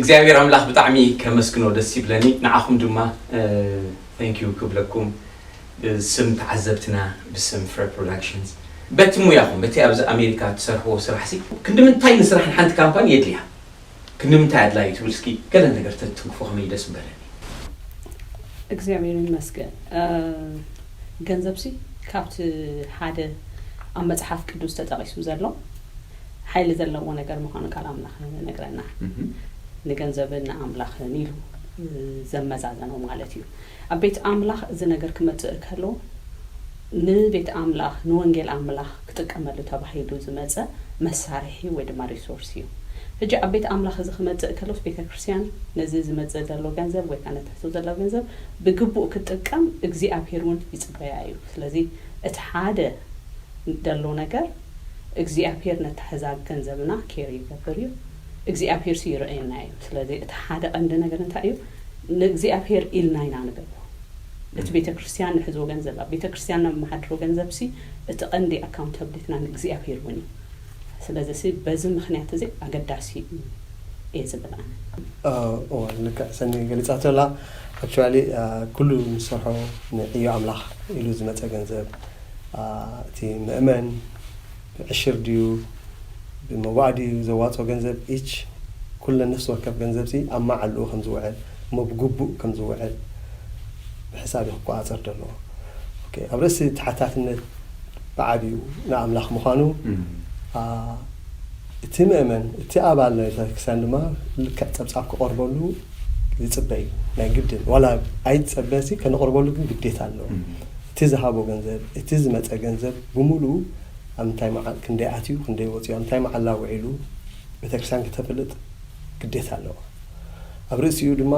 እግዚኣብሔር ኣምላኽ ብጣዕሚ ከመስግኖ ደስ ይብለኒ። ንዓኹም ድማ thank you ክብለኩም ብስም ተዓዘብትና፣ ብስም ፍረ ፕሮዳክሽንስ፣ በቲ ሙያኹም፣ በቲ ኣብዚ ኣሜሪካ ትሰርሕዎ ስራሕሲ ክንዲ ምንታይ ንስራሕ ንሓንቲ ካምፓኒ የድልያ? ክንዲ ምንታይ ኣድላዩ ትብል እስኪ ገለ ነገር ተትንክፎ ከመይ ደስ ምበለኒ። እግዚኣብሔር ይመስገን። ገንዘብሲ ካብቲ ሓደ ኣብ መፅሓፍ ቅዱስ ተጠቒሱ ዘሎ ሓይሊ ዘለዎ ነገር ምዃኑ ቃል ኣምላኽ ነግረና። ንገንዘብን ንኣምላኽን ኢሉ ዘመዛዘኖ ማለት እዩ። ኣብ ቤት ኣምላኽ እዚ ነገር ክመፅእ ከሎ ንቤት ኣምላኽ ንወንጌል ኣምላኽ ክጥቀመሉ ተባሂሉ ዝመፀ መሳርሒ ወይ ድማ ሪሶርስ እዩ። ሕጂ ኣብ ቤት ኣምላኽ እዚ ክመፅእ ከሎስ ቤተ ክርስቲያን ነዚ ዝመፅእ ዘሎ ገንዘብ ወይ ከዓ ነትሕቶ ዘሎ ገንዘብ ብግቡእ ክትጥቀም እግዚኣብሔር እውን ይፅበያ እዩ። ስለዚ እቲ ሓደ ደሎ ነገር እግዚኣብሔር ነታሕዛ ገንዘብና ኬር ይገብር እዩ። እግዚኣብሔር ሲ ይረአየና እዩ። ስለዚ እቲ ሓደ ቀንዲ ነገር እንታይ እዩ? ንእግዚኣብሔር ኢልና ኢና ንገብሮ። እቲ ቤተ ክርስቲያን ንሕዝቦ ገንዘብ ኣብ ቤተ ክርስቲያን ነመሓድሮ ገንዘብ ሲ እቲ ቀንዲ ኣካውንታብሊትና ንእግዚኣብሔር እውን እዩ። ስለዚ ሲ በዚ ምክንያት እዚ ኣገዳሲ እዩ እየ ዝብል ኣነ። እዋ ልክዕ ሰኒ ገሊፃቶ ኣላ። ኣክቹዋሊ ኩሉ ንሰርሖ ንዕዮ ኣምላኽ ኢሉ ዝመፀ ገንዘብ እቲ ምእመን ብዕሽር ድዩ ብመባእ ድዩ ዘዋፅኦ ገንዘብ ኢች ኩለን ነፍሲ ወከፍ ገንዘብ ሲ ኣብ መዓልኡ ከም ዝውዕል እሞ ብግቡእ ከም ዝውዕል ብሕሳብ እዩ ክቆፃፀር ዘለዎ። ኣብ ርእሲ ተሓታትነት ብዓብዩ ንኣምላኽ ምዃኑ እቲ ምእመን እቲ ኣባል ናይ ቤተክርስትያን ድማ ልክዕ ፀብፃብ ክቐርበሉ ዝፅበ እዩ ናይ ግድን ዋላ ኣይፀበሲ ከነቕርበሉ ግን ግዴታ ኣለዎ። እቲ ዝሃቦ ገንዘብ እቲ ዝመፀ ገንዘብ ብምሉኡ ኣብ ምንታይ መዓል ክንደይ ኣትዩ ክንደይ ወፅዩ ኣብ ምንታይ መዓላ ውዒሉ ቤተክርስትያን ክተፍልጥ ግዴታ ኣለዎ። ኣብ ርእሲኡ ድማ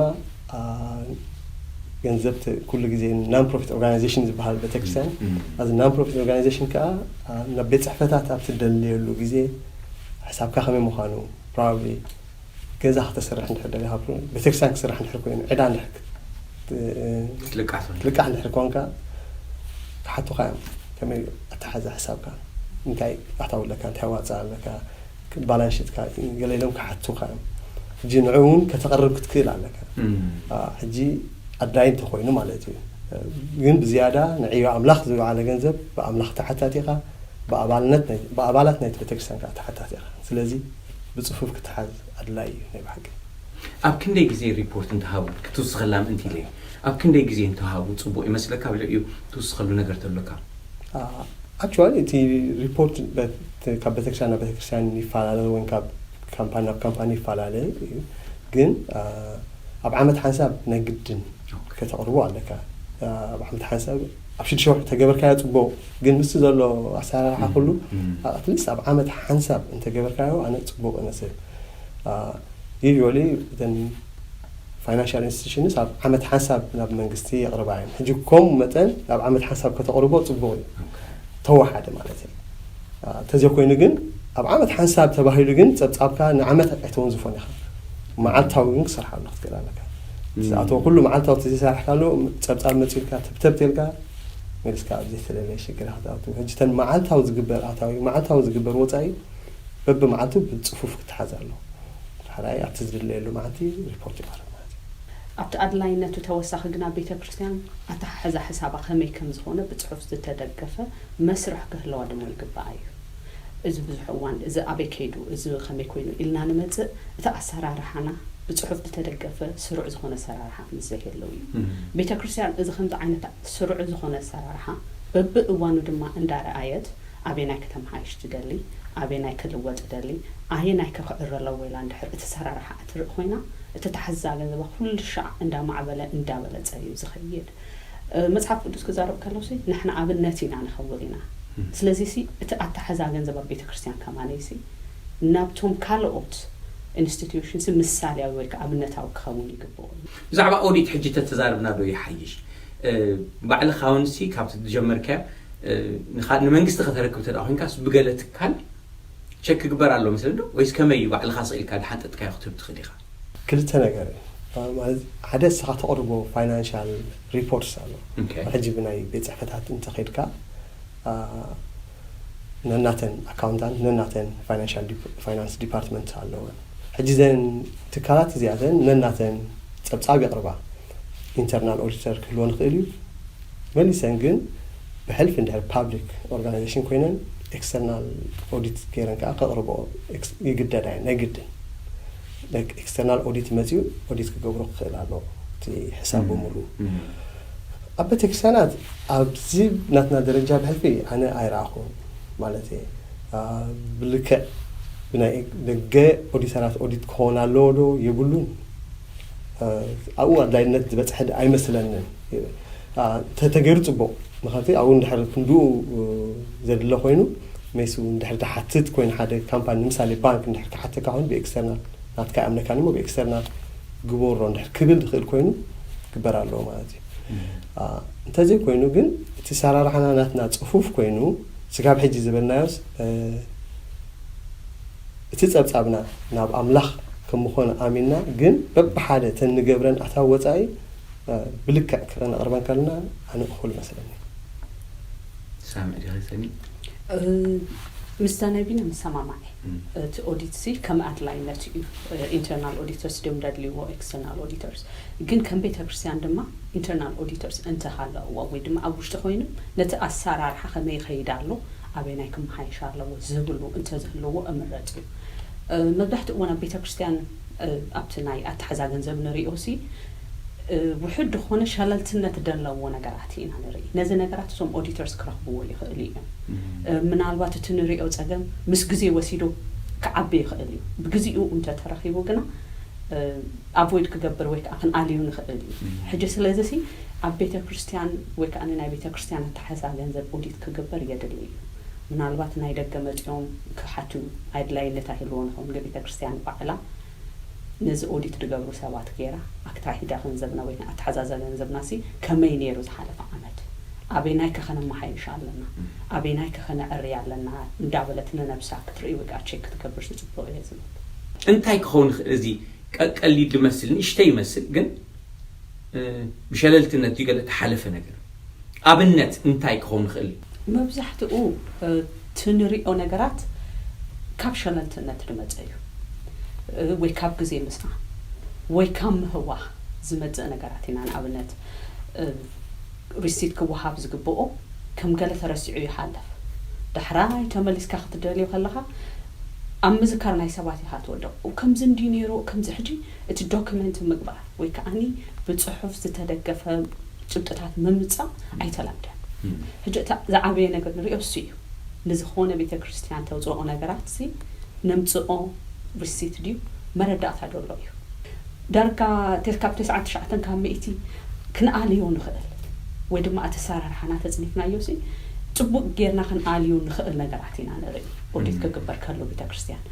ገንዘብ ኩሉ ግዜ non profit organization ዝበሃል ቤተክርስትያን ኣብዚ non profit organization ከዓ ናብ ቤት ፅሕፈታት ኣብ ትደልየሉ ግዜ ሕሳብካ ከመይ ምዃኑ probably ገዛ ክተስርሕ እንድሕር ደሊኻ ቤተክርስትያን ክስራሕ እንድሕር ኮይኑ ዕዳ እንድሕር ክትልቃሕ እንድሕር ኮንካ ክሓቱኻ እዮም። ከመይ ኣተሓዛ ሕሳብካ እንታይ ኣታዊ ኣለካ እንታይ ዋፃ ኣለካ ባላንስ ሽትካ ገለ ኢሎም ክሓቱኻ እዮም። ሕጂ ንዑ እውን ከተቕርብ ክትክእል ኣለካ። ሕጂ ኣድላይ እንተኮይኑ ማለት እዩ። ግን ብዝያዳ ንዕዮ ኣምላኽ ዝወዓለ ገንዘብ ብኣምላኽ ተሓታቲኻ ብኣባላት ናይቲ ቤተክርስትያን ከዓ ተሓታቲኻ። ስለዚ ብፅፉፍ ክትሓዝ ኣድላይ እዩ ናይ ብሓቂ። ኣብ ክንደይ ግዜ ሪፖርት እንተሃቡ ክትውስኸላ ምእንቲ ኢለ ኣብ ክንደይ ግዜ እንተሃቡ ፅቡቅ ይመስለካ ኣብ ልዕዩ ትውስኸሉ ነገር ተሎካ? ኣክቹዋሊ እቲ ሪፖርት ካብ ቤተክርስትያን ናብ ቤተክርስትያን ይፈላለ ወይ ካብ ካምፓኒ ናብ ካምፓኒ ይፈላለ እዩ። ግን ኣብ ዓመት ሓንሳብ ናይ ግድን ከተቕርቦ ኣለካ። ኣብ ዓመት ሓንሳብ ኣብ ሽዱሽተ ወርሒ ተገበርካዮ ፅቡቅ ግን ምስቲ ዘሎ ኣሰራርሓ ኩሉ ኣትሊስት ኣብ ዓመት ሓንሳብ እንተገበርካዮ ኣነ ፅቡቅ እመስል። ዩዥዋሊ እተን ፋይናንሻል ኢንስቲቱሽንስ ኣብ ዓመት ሓንሳብ ናብ መንግስቲ የቕርባ እየን። ሕጂ ከምኡ መጠን ኣብ ዓመት ሓንሳብ ከተቕርቦ ፅቡቕ እዩ፣ ተወሓደ ማለት እዩ። ተዘይኮይኑ ግን ኣብ ዓመት ሓንሳብ ተባሂሉ ግን ፀብፃብካ ንዓመት ኣይተወንዝፎን ኢኻ። መዓልታዊ ግን ክሰርሓሉ ክትክእል ኣለካ። ዝኣተወ ኩሉ መዓልታዊ ተዘይሰራሕካሉ ፀብፃብ መፂልካ ተብተብ ተልካ መሊስካ ኣብ ዘይተደለየ ሽግር ክትኣቱ። ሕጂ ተን መዓልታዊ ዝግበር ኣታዊ መዓልታዊ ዝግበር ወፃኢ በብመዓልቱ ብፅፉፍ ክትሓዝ ኣለዎ። ራእይ ኣብቲ ዝድለየሉ መዓልቲ ሪፖርት ይቐርብ ማለት እዩ። ኣብቲ ኣድላይነቱ ተወሳኺ ግና ቤተ ክርስቲያን ኣተሓሕዛ ሕሳባ ከመይ ከም ዝኾነ ብፅሑፍ ዝተደገፈ መስርሕ ክህለዋ ድማ ይግባኣ እዩ። እዚ ብዙሕ እዋን እዚ ኣበይ ከይዱ፣ እዚ ከመይ ኮይኑ ኢልና ንመፅእ፣ እቲ ኣሰራርሓና ብፅሑፍ ዝተደገፈ ስሩዕ ዝኾነ ኣሰራርሓ ምስ ዘይህልው እዩ። ቤተ ክርስቲያን እዚ ከምዚ ዓይነት ስሩዕ ዝኾነ ኣሰራርሓ በብእዋኑ ድማ እንዳረኣየት ኣበየናይ ከተመሓይሽ ትደሊ፣ ኣበየናይ ክልወጥ ትደሊ፣ ኣየናይ ከ ክዕረ ኣለዎ ኢላ እንድሕር እቲ ኣሰራርሓ እትርኢ ኮይና፣ እቲ ኣተሓሕዛ ገንዘባ ኩሉ ሻዕ እንዳማዕበለ እንዳበለፀ እዩ ዝኸይድ። መፅሓፍ ቅዱስ ክዛረብ ከሎሲ ንሕና ኣብነት ኢና ንኸውን ኢና። ስለዚሲ እቲ ኣተሓሕዛ ገንዘብ ኣብ ቤተ ክርስቲያን ከማነይሲ ናብቶም ካልኦት ኢንስቲትዩሽንሲ ምሳሌያዊ ወይ ከዓ ኣብነታዊ ክኸውን ይግብኦ እዩ። ብዛዕባ ኦዲት ሕጂ ተተዛርብና ዶ ይሓይሽ? ባዕልኻ እውን ሲ ካብቲ ዝጀመርካዮ ንመንግስቲ ከተረክብ ተደኣ ኮይንካስ ብገለ ትካል ቸክ ክግበር ኣሎ መስለኒ ዶ? ወይስ ከመይ እዩ ባዕልኻ ስቕ ኢልካ ዝሓንጠጥካዮ ክትህብ ትኽእል ኢኻ? ክልተ ነገር እዩ። ማለት ሓደ ንስኻ ተቕርቦ ፋይናንሻል ሪፖርትስ ኣሎ። ሕጂ ብናይ ቤት ፅሕፈታት እንተኸይድካ ነናተን ኣካውንታንት ነናተን ፋይናንሻል ፋይናንስ ዲፓርትመንት ኣለወን። ሕጂ ዘን ትካላት እዚኣተን ነናተን ጸብጻብ የቕርባ። ኢንተርናል ኦዲተር ክህልወን ይኽእል እዩ። መሊሰን ግን ብሕልፊ እንድሕር ፓብሊክ ኦርጋናይዜሽን ኮይነን ኤክስተርናል ኦዲት ገይረን ከዓ ከቕርበኦ ይግደዳ እየን። ናይ ግድን ኤክስተርናል ኦዲት መፅዩ ኦዲት ክገብሮ ክኽእል ኣሎ እቲ ሕሳብ ብምሉ። ኣብ ቤተክርስትያናት ኣብዚ ናትና ደረጃ ብሕልፊ ኣነ ኣይረኣኹን ማለት እየ። ብልክዕ ብናይ ደገ ኦዲተራት ኦዲት ክኸውን ኣለዎ ዶ የብሉን? ኣብኡ ኣድላይነት ዝበፅሐ ኣይመስለንን። ተተገይሩ ፅቡቕ፣ ምክንያቱ ኣብኡ እንድሕር ክንድኡ ዘድለ ኮይኑ መይሱ እንድሕር ዝሓትት ኮይኑ ሓደ ካምፓኒ ንምሳሌ ባንክ እንድሕር ክሓተካ ኮይኑ ብኤክስተርናል ናትካ ኣምነካኒ ሞ ብኤክስተርናል ግበሮ እንድሕር ክብል ዝኽእል ኮይኑ ግበር ኣለዎ ማለት እዩ። እንተዘይ ኮይኑ ግን እቲ ሰራርሓና ናትና ፅፉፍ ኮይኑ ስጋብ ሕጂ ዝበልናዮስ እቲ ጸብጻብና ናብ ኣምላኽ ከም ምኾነ ኣሚንና ግን በብሓደ ተን ንገብረን ኣታዊ ወጻኢ ብልክዕ ክነቕርበን ከለና ኣነ እኹል መስለኒ። ሳምዕ ዲኺ ሰኒ? ምስታ ናይ ቢና ምሰማማዕ እቲ ኦዲት ሲ ከም ኣድላይነት እዩ። ኢንተርናል ኦዲተርስ ድዮም ደድልይዎ ኤክስተርናል ኦዲተርስ ግን ከም ቤተ ክርስቲያን ድማ ኢንተርናል ኦዲተርስ እንተሃለዎ ወይ ድማ ኣብ ውሽጢ ኮይኑ ነቲ ኣሰራርሓ ከመይ ይኸይድ ኣሎ ኣበይናይ ክመሓየሽ ኣለዎ ዝብሉ እንተዝህልዎ እምረፅ እዩ። መብዛሕትኡ እዋን ኣብ ቤተ ክርስቲያን ኣብቲ ናይ ኣተሓዛ ገንዘብ ንሪኦ ሲ ውሑድ ዝኾነ ሸለልትነት ደለዎ ነገራት ኢና ንርኢ። ነዚ ነገራት እዞም ኦዲተርስ ክረኽብዎ ይኽእሉ እዮም። ምናልባት እቲ ንሪኦ ፀገም ምስ ግዜ ወሲዱ ክዓቢ ይኽእል እዩ። ብግዚኡ እንተተረኺቡ ግና ኣቮይድ ክገብር ወይ ከዓ ክንኣልዩ ንኽእል እዩ። ሕጂ ስለዚ ሲ ኣብ ቤተ ክርስቲያን ወይ ከዓ ናይ ቤተ ክርስቲያን ኣተሓዛ ገንዘብ ኦዲት ክግበር የድሊ እዩ። ምናልባት ናይ ደገ መፂኦም ክሓቱ ኣድላይነት ኣይህልዎ ንኸውን ግን ቤተ ክርስቲያን ባዕላ ነዚ ኦዲት ዝገብሩ ሰባት ገይራ ኣክታሒዳ ገንዘብና ወይ ኣተሓዛዛ ገንዘብና ሲ ከመይ ነይሩ ዝሓለፈ ዓመት ኣበይናይ ከ ከነመሓይሽ ኣለና ኣበይናይ ከ ከነዕሪ ኣለና እንዳበለት ንነብሳ ክትርኢ ወይ ከዓ ቼክ ክትገብር ዝፅቡቅ እየ ዝብል። እንታይ ክኸውን ይኽእል እዚ ቀቀሊል ዝመስል ንእሽተይ ይመስል ግን ብሸለልትነት ድዩ ገለ ተሓለፈ ነገር ኣብነት እንታይ ክኸውን ይኽእል? መብዛሕትኡ እቲ ንሪኦ ነገራት ካብ ሸለልትነት ዝመፀ እዩ ወይ ካብ ግዜ ምስኣ ወይ ካብ ምህዋኽ ዝመፅእ ነገራት ኢና። ንኣብነት ሪሲት ክወሃብ ዝግብኦ ከም ገለ ተረሲዑ ይሓልፍ። ዳሕራይ ተመሊስካ ክትደልዮ ከለኻ ኣብ ምዝካር ናይ ሰባት ኢኻ ትወድቕ። ከምዚ እንድዩ ነይሩ፣ ከምዚ ሕጂ እቲ ዶክመንት ምግባር ወይ ከዓኒ ብፅሑፍ ዝተደገፈ ጭብጥታት ምምፃእ ኣይተለምደን። ሕጂ እቲ ዝዓበየ ነገር ንሪኦ እሱ እዩ። ንዝኾነ ቤተ ክርስቲያን ተውፅኦ ነገራት ሲ ነምፅኦ ሪሲት ድዩ መረዳእታ ዶ ኣሎ እዩ። ዳርጋ ካብ ተስዓን ትሽዓተን ካብ ሚእቲ ክንኣልዮ ንኽእል ወይ ድማ እቲ ኣሰራርሓና ተፅኒፍናዮ ሲ ፅቡቅ ጌርና ክንኣልዮ ንኽእል ነገራት ኢና ንርኢ። ኦዲት ክግበር ከሎ ቤተ ክርስቲያን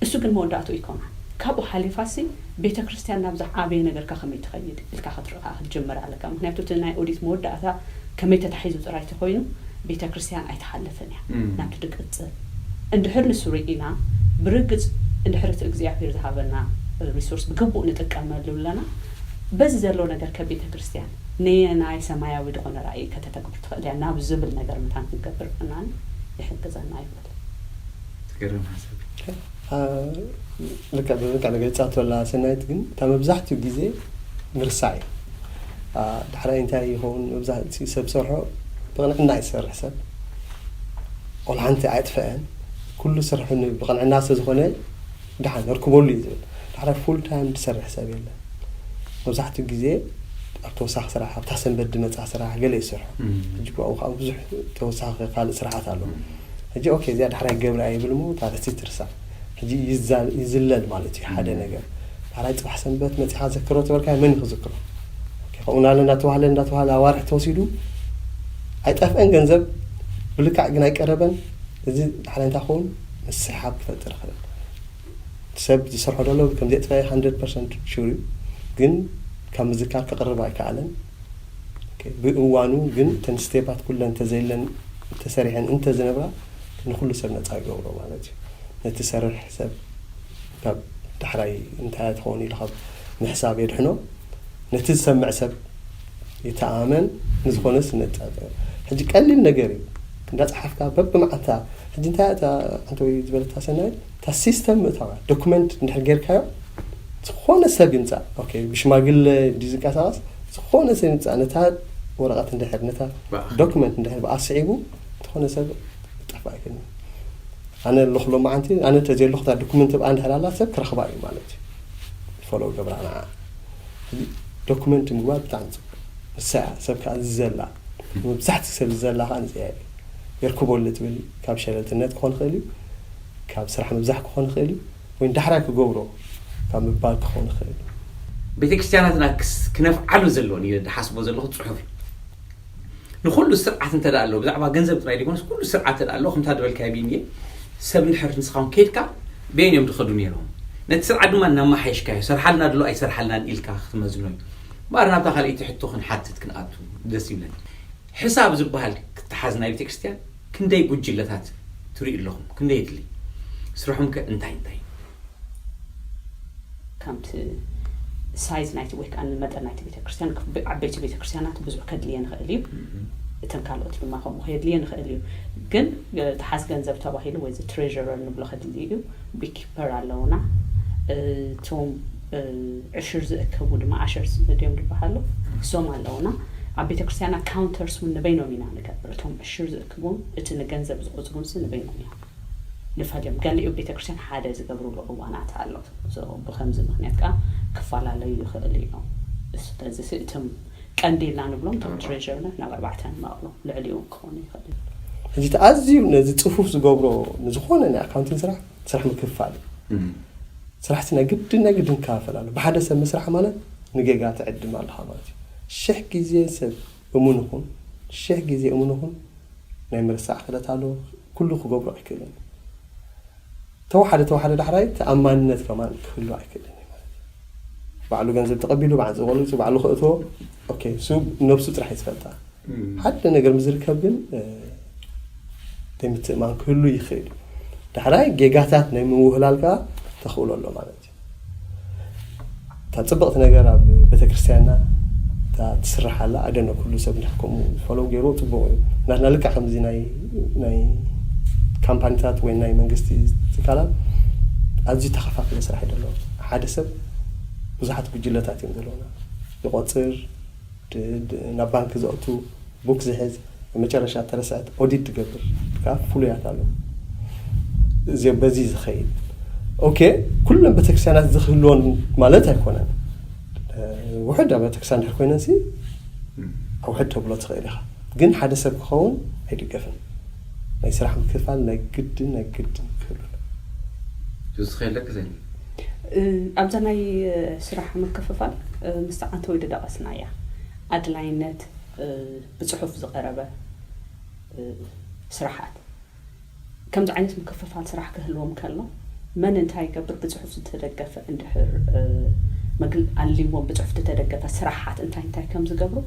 እሱ ግን መወዳእቱ ይኮና። ካብኡ ሓሊፋ ሲ ቤተ ክርስቲያን ናብ ዝዓበየ ነገርካ ከመይ ትኸይድ ኢልካ ክትርእ ክትጀምር ኣለካ። ምክንያቱ እቲ ናይ ኦዲት መወዳእታ ከመይ ተታሒዙ ጥራይ ተኮይኑ ቤተ ክርስቲያን ኣይትሓልፍን እያ ናብቲ ድቅፅል። እንድሕር ንሱ ርኢና ብርግፅ እንድሕር እቲ እግዚኣብሔር ዝሃበና ሪሶርስ ብግቡእ ንጥቀመሉ ኣለና በዚ ዘሎ ነገር ከቤተ ክርስቲያን ነየናይ ሰማያዊ ዝኾነ ራእይ ከተተግብር ትኽእል እያ ናብ ዝብል ነገር ምታን ክንገብር ምናን ይሕግዘና ይብል። ትገርም ሓሳብ። ልክዕ ብልክዕ ንገልፃ ትበላ ሰናይት ግን እታ መብዛሕትኡ ግዜ ምርሳዕ እዩ። ዳሕራይ እንታይ ይኸውን መብዛሕትኡ ሰብ ዝሰርሖ ብቕንዕና ይሰርሕ ሰብ ቆልሓንቲ ኣየጥፈአን ኩሉ ስርሑ ብቕንዕና ስለ ዝኾነ ደሓን ኣርክበሉ እዩ ዝብል። ዳሕራይ ፉል ታይም ዝሰርሕ ሰብ የለን። መብዛሕትኡ ግዜ ኣብ ተወሳኺ ስራሕ ኣብታ ሰንበት ዝመፅኣ ስራሕ ገለ ይሰርሖ። ሕጂ ኣብኡ ከዓ ብዙሕ ተወሳኺ ካልእ ስራሓት ኣሎ። ሕጂ ኦኬ እዚኣ ዳሕራይ ክገብራ እየ ይብል እሞ እታ ረሲት ትርሳዕ። ሕጂ ይዛል- ይዝለል ማለት እዩ ሓደ ነገር። ዳሕራይ ፅባሕ ሰንበት መፂኻ ዘክሮ ተበልካዮ መን እዩ ክዝክሮ? ኦኬ፣ ከምኡ እናለ እንዳተባህለ እንዳተባህለ ኣዋርሕ ተወሲዱ ኣይጠፍአን ገንዘብ ብልክዕ ግን ኣይቀረበን። እዚ ዳሕራይ እንታይ ክኸውን ምስሕሓብ ክፈጥር ይኽእል። ሰብ ዝሰርሖ ዘሎ ከምዘየጥፈ ሃንድረድ ፐርሰንት ሹር እዩ፣ ግን ካብ ምዝካር ክቕርብ ኣይከኣለን። ብእዋኑ ግን እተን ስቴፓት ኩለን እንተዘይለን እንተሰሪሐን እንተዝነብራ ንኩሉ ሰብ ነፃ ይገብሮ ማለት እዩ። ነቲ ዝሰርሕ ሰብ ካብ ዳሕራይ እንታይ ትኸውን ኢሉ ካብ ምሕሳብ የድሕኖ። ነቲ ዝሰምዕ ሰብ ይተኣመን። ንዝኾነስ ነፃ ሕጂ ቀሊል ነገር እዩ። እንዳፅሓፍካ በብመዓልታ። ሕጂ እንታይ እያ እታ ኣንተ ወይ ዝበለታ ሰናይ፣ እታ ሲስተም ምእታዋ ዶክመንት እንድሕር ጌርካዮ፣ ዝኾነ ሰብ ይምፃእ። ኦኬ፣ ብሽማግለ ድዩ ዝንቀሳቐስ፣ ዝኾነ ሰብ ይምፃእ፣ ነታ ወረቐት እንድሕር፣ ነታ ብኣኻ። ዶክመንት እንድሕር ብኣስዒቡ፣ ዝኾነ ሰብ ጠፋ ኣይክእልን። ኣነ ኣለኹ ሎማዓንቲ፣ ኣነ ተዘየለኹ እታ ዶክመንት ብኣ እንድሕር ኣላ ሰብ ክረኽባ እዩ ማለት እዩ። ፎሎው ገብራ ንዓ። ሕጂ ዶክመንት ምግባር ብጣዕሚ ፅቡቅ። ንሳ እያ ሰብ ከዓ ዝዘላ። መብዛሕትኡ ሰብ ዝዘላ ከዓ ንዚኣ እዩ። የርክበሉ ትብል ካብ ሸለልትነት ክኾን ይኽእል እዩ፣ ካብ ስራሕ ምብዛሕ ክኾን ይኽእል እዩ፣ ወይ ዳሕራይ ክገብሮ ካብ ምባል ክኾን ይኽእል እዩ። ቤተክርስትያናትና ክስ- ክነፍዓሉ ዘለዎን እዩ ዝሓስቦ ዘለኹ ፅሑፍ እዩ። ንኹሉ ስርዓት እንተ ደኣ ኣለዎ፣ ብዛዕባ ገንዘብ ጥራይ ዘይኮነስ ኩሉ ስርዓት እንተ ደኣ ኣለዎ፣ ከምታ ዝበልካዮ ቢኒ፣ ሰብ እንድሕር ንስኻ እውን ከይድካ በየን እዮም ዝኸዱ ነይሮም? ነቲ ስርዓት ድማ እናመሓየሽካዮ፣ ሰርሓልና ድሎ ኣይሰርሓልናን ኢልካ ክትመዝኖ እዩ። እምበኣር ናብታ ካልኣይቲ ሕቶ ክንሓትት ክንኣቱ ደስ ይብለኒ። ሕሳብ ዝበሃል ክትሓዝ ናይ ቤተክርስትያን ክንደይ ጉጅለታት ትርእዩ ኣለኹም? ክንደይ የድሊ? ስርሖም ከ እንታይ እንታይ? ከምቲ ሳይዝ ናይቲ ወይ ከዓ ንመጠን ናይቲ ቤተክርስትያን፣ ዓበይቲ ቤተክርስትያናት ብዙሕ ከድልየን ይኽእል እዩ። እተን ካልኦት ድማ ከምኡ ከየድልየን ይኽእል እዩ። ግን ተሓዝ ገንዘብ ተባሂሉ ወይ እዚ ትሬዥረር ንብሎ ከድሊ እዩ። ቢክፐር ኣለውና። እቶም ዕሽር ዝእከቡ ድማ ኣሸርስ ድዮም ዝበሃሉ፣ እሶም ኣለውና። ኣብ ቤተክርስትያና ካውንተርስ እውን ንበይኖም ኢና ንገብር። እቶም ዕሽር ዝእክቡን እቲ ንገንዘብ ዝቆፅሩን ንበይኖም እዮም ንፈልዮም። ገሊኡ ቤተክርስትያን ሓደ ዝገብሩሉ እዋናት ኣሎ። ብከምዚ ምክንያት ከዓ ክፈላለዩ ይኽእል እዮም። ስለዚ እቶም ቀንዲ ኢልና ንብሎም እቶም ትሬዥርነት ናብ ኣርባዕተ ንመቕሎ ልዕሊኡ ክኾኑ ይኽእል እዩ። ሕጂ እቲ ኣዝዩ ነዚ ፅፉፍ ዝገብሮ ንዝኾነ ናይ ኣካውንቲንግ ስራሕ፣ ስራሕ ምክፍፋል እዩ። ስራሕቲ ናይ ግድን ናይ ግድን ክከፋፈል ኣሎ። ብሓደ ሰብ ምስራሕ ማለት ንጌጋ ትዕድም ኣለኻ ማለት እዩ። ሽሕ ግዜ ሰብ እሙን ይኹን፣ ሽሕ ግዜ እሙን ይኹን፣ ናይ ምርሳዕ ክእለት ኣሎ። ኩሉ ክገብሮ ኣይክእልን። ተወሓደ ተወሓደ ዳሕራይ ተኣማንነት ከማን ክህሉ ኣይክእልን እዩ ማለት እዩ። ባዕሉ ገንዘብ ተቐቢሉ፣ ባዕሉ ገሊፁ፣ ባዕሉ ክእትዎ፣ ኦኬ፣ እሱ ነብሱ ጥራሕ እዩ ዝፈልጣ። ሓደ ነገር ምስ ዝርከብ ግን ዘይምትእማን ክህሉ ይኽእል እዩ። ዳሕራይ ጌጋታት ናይ ምውህላል ከዓ ተኽእሎ ኣሎ ማለት እዩ። እታ ፅብቕቲ ነገር ኣብ ቤተክርስትያንና እታ ትስራሕ ኣላ። ኣደነ ኩሉ ሰብ እንድሕር ከምኡ ፎሎው ገይርዎ ፅቡቕ እዩ። ናትና ልክዕ ከምዚ ናይ ናይ ካምፓኒታት ወይ ናይ መንግስቲ ትካላት ኣዝዩ ተኸፋፈለ ስራሕ እዩ ዘለዎ። ሓደ ሰብ ብዙሓት ጉጅለታት እዮም ዘለውና። ይቆፅር፣ ናብ ባንክ ዘእቱ፣ ቡክ ዝሕዝ፣ መጨረሻ ተረስዐት ኦዲት ትገብር ከዓ ፍሉያት ኣለዉ። እዚኦም በዚ ዝኸይድ ኦኬ፣ ኩለን ቤተክርስትያናት ዝህልወን ማለት ኣይኮነን። ውሕድ ኣብ ቤተክርስትያን ድሕር ኮይነን ሲ ውሕድ ተብሎ ትኽእል ኢኻ፣ ግን ሓደ ሰብ ክኸውን ኣይድገፍን። ናይ ስራሕ ምክፍፋል ናይ ግድን ናይ ግድን ክህሉ ዝኸየለክ ዘ ኣብዛ ናይ ስራሕ ምክፍፋል ምስ ተዓንተ ወይ ደቀስና እያ ኣድላይነት ብፅሑፍ ዝቐረበ ስራሓት ከምዚ ዓይነት ምክፍፋል ስራሕ ክህልዎም ከሎ መን እንታይ ይገብር ብፅሑፍ ዝተደገፈ እንድሕር ኣልዎም ብፅሑፍ ዝተደገፈ ስራሓት እንታይ እንታይ ከም ዝገብሩ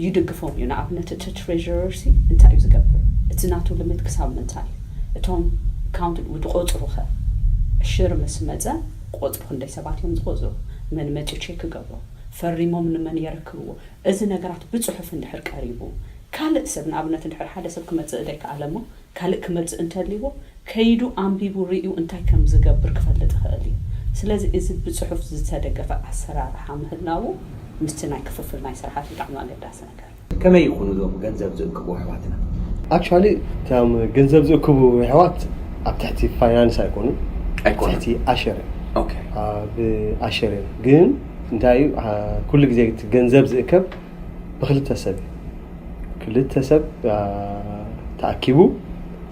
ይድግፎም እዩ። ንኣብነት እቲ ትሬዥረር ሲ እንታይ እዩ ዝገብር? እቲ ናቱ ልምድ ክሳብ ምንታይ? እቶም ካውንት ዝቆፅሩ ኸ? ዕሽር ምስ መፀ ቆፅሩ ክንደይ ሰባት እዮም ዝቆፅሩ? መን መፂኡ ቼክ ክገብሮ? ፈሪሞም ንመን የረክብዎ? እዚ ነገራት ብፅሑፍ እንድሕር ቀሪቡ ካልእ ሰብ ንኣብነት እንድሕር ሓደ ሰብ ክመፅእ ዘይከኣለ እሞ ካልእ ክመፅእ እንተልይዎ ከይዱ ኣንቢቡ ርእዩ እንታይ ከም ዝገብር ክፈልጥ ይኽእል እዩ። ስለዚ እዚ ብፅሑፍ ዝተደገፈ ኣሰራርሓ ምህላዉ ምስቲ ናይ ክፍፍል ናይ ስርሓት ብጣዕሚ ኣገዳሲ ነገር እዩ። ከመይ ይኹኑ እዞም ገንዘብ ዝእክቡ ኣሕዋትና? ኣክቹዋሊ እቶም ገንዘብ ዝእክቡ ኣሕዋት ኣብ ትሕቲ ፋይናንስ ኣይኮኑን፣ ኣብ ኣይኮኑን። ትሕቲ ኣሸር እዮም። ኦኬ። ኣብ ኣሸር እዮም። ግን እንታይ እዩ፣ አ፣ ኩሉ ግዜ እቲ ገንዘብ ዝእከብ ብክልተ ሰብ እዩ። ክልተ ሰብ፣ አ፣ ተኣኪቡ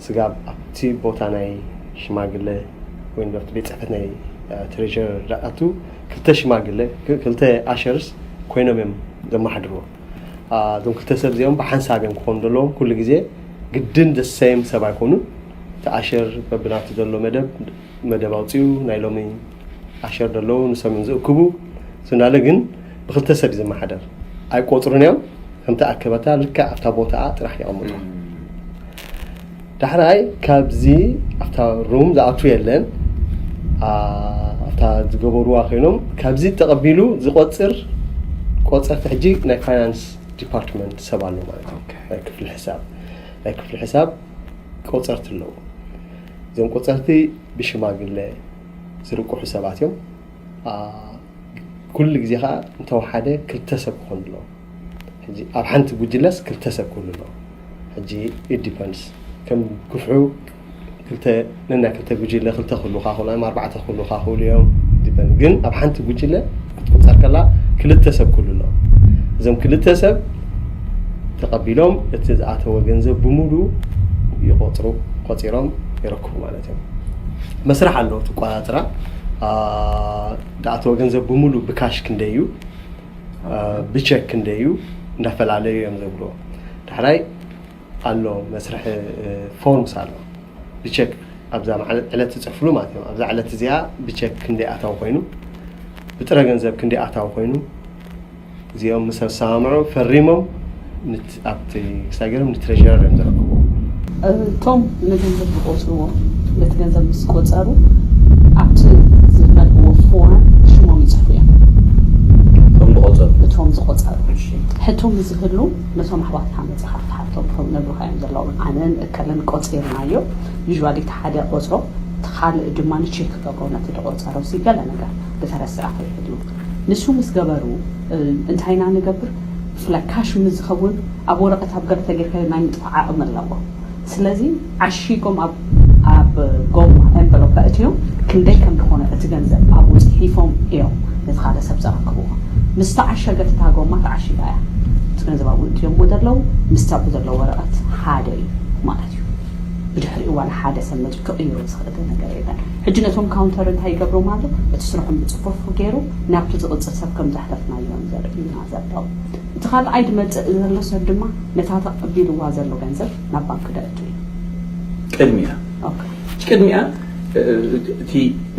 ስጋብ ኣብቲ ቦታ ናይ ሽማግለ ወይ ኣብቲ ቤት ፅሕፈት ናይ፣ አ፣ ትሬዥረር ዝኣቱ ክልተ ሽማግለ፣ ክ-፣ ክልተ ኣሸርስ ኮይኖም እዮም ዘመሓድርዎ። አ፣ እዞም ክልተ ሰብ እዚኦም ብሓንሳብ እዮም ክኾኑ ዘለዎም። ኩሉ ግዜ ግድን ዘሰየም ሰብ ኣይኮኑን። እቲ ኣሸር በብናቱ ዘሎ መደብ፣ መደብ ኣውፂኡ ናይ ሎሚ ኣሸር ዘለዉ ንሶም እዮም ዝእክቡ። ስናለ ግን ብክልተ ሰብ እዩ ዝመሓደር። ኣይቆፅሩን እዮም። ከምቲ ኣከበታ ልክዕ ኣብታ ቦታኣ ጥራሕ የቐምጡ። ዳሕራይ ካብዚ ኣብታ ሩም ዝኣቱ የለን። አ፣ ኣብታ ዝገበሩዋ ኮይኖም ካብዚ ተቐቢሉ ዝቆፅር ቆፀርቲ ሕጂ ናይ ፋይናንስ ዲፓርትመንት ሰብ ኣሎ ማለት እዩ። ኦኬ። ናይ ክፍሊ ሕሳብ። ናይ ክፍሊ ሕሳብ ቆጸርቲ ኣለዉ። እዞም ቆጸርቲ ብሽማግለ ዝርቁሑ ሰባት እዮም። ኩሉ ግዜ ከዓ እንተወሓደ ክልተ ሰብ ክኾኑ ኣለዎ። ሕጂ ኣብ ሓንቲ ጉጅለስ ክልተ ሰብ ክህሉ ኣለዎ። ሕጂ it depends። ከም ግፍዑ ክልተ ነናይ ክልተ ጉጅለ ክልተ ክህሉኻ ክእሉ እዮም፣ ኣርባዕተ ክህሉኻ ክእሉ እዮም። Depend። ግን ኣብ ሓንቲ ጉጅለ ክትቁጸር ከላ ክልተ ሰብ ክህሉ ኣለዎ። እዞም ክልተ ሰብ ተቐቢሎም እቲ ዝኣተወ ገንዘብ ብምሉ ይቆጽሩ፣ ቆጺሮም የረክቡ ማለት እዮም። መስርሕ ኣለዎ ትቆጻጽራ። ዝኣተወ ገንዘብ ብምሉ ብካሽ ክንደይ እዩ፣ ብቸክ ክንደይ እዩ እንዳፈላለዩ እዮም ዘብልዎ። ዳሕራይ ኣሎ መስርሒ ፎርምስ ኣሎ። ብቸክ ኣብዛ ዕለት ትፅሕፍሉ ማለት እዮም። ኣብዛ ዕለት እዚኣ ብቸክ ክንደይ ኣታዊ ኮይኑ፣ ብጥረ ገንዘብ ክንደይ ኣታዊ ኮይኑ፣ እዚኦም ምስ ኣሰማምዑ ፈሪሞም ኣብቲ ክሳይ ገይሮም ንትሬዥረር እዮም ዘረክቡ። እቶም ንገንዘብ ዝቆፅርዎ ነቲ ገንዘብ ምስ ቆፀሩ ኣብቲ ዝመልእዎ ፎርም ሽሞም ይፅሕፉ እዮም። እቶም ዝቆፀሩ እቶም ዝቆፀሩ ሕቶም ዝህሉ ነቶም ኣሕዋትና መፅኻ ትሓቶም ከም ነብሩኻ እዮም ዘለዎም። ኣነን እከለን ቆፂርናዮ። ዩዥዋሊ እቲ ሓደ ቆፅሮ እቲ ካልእ ድማ ንቼክ ገብሮ ነቲ ዝቆፀሮ ሲ ገለ ነገር ዝተረስዐ ከይህሉ። ንሱ ምስ ገበሩ እንታይ ኢና ንገብር? ብፍላይ ካሽ ምስ ዝኸውን ኣብ ወረቐት ኣብ ገለ ተጌርካዮ ናይ ምጥፋእ ዓቕሚ ኣለዎ። ስለዚ ዓሺጎም ኣብ ኣብ ጎማ ኤንቨሎፕ ኣእትዮም ክንደይ ከም ዝኾነ እቲ ገንዘብ ኣብኡ ፅሒፎም እዮም ነቲ ካልእ ሰብ ዘረክብዎ። ምስ ተዓሸገት እታ ጎማ ተዓሺጋ እያ። እቲ ገንዘብ ኣብኡ እትዮምዎ ዘለዉ ምስቲ ኣብኡ ዘሎ ወረቐት ሓደ እዩ ማለት እዩ። ብድሕሪኡ ዋላ ሓደ ሰብ መፂኡ ክቕይሮ ዝኽእል ነገር የለን። ሕጂ ነቶም ካውንተር እንታይ ይገብሮም ኣሎ? እቲ ስርሖም ብፅፉፍ ገይሩ ናብቲ ዝቕፅል ሰብ ከም ዘሕለፍናዮ እዮም ዘርእዩና ዘለዉ። እቲ ካልኣይ ዝመፅእ ዘሎ ሰብ ድማ ነታ ተቐቢልዋ ዘሎ ገንዘብ ናብ ባንክ ደእቱ እዩ። ቅድሚያ ኦኬ። ቅድሚያ እቲ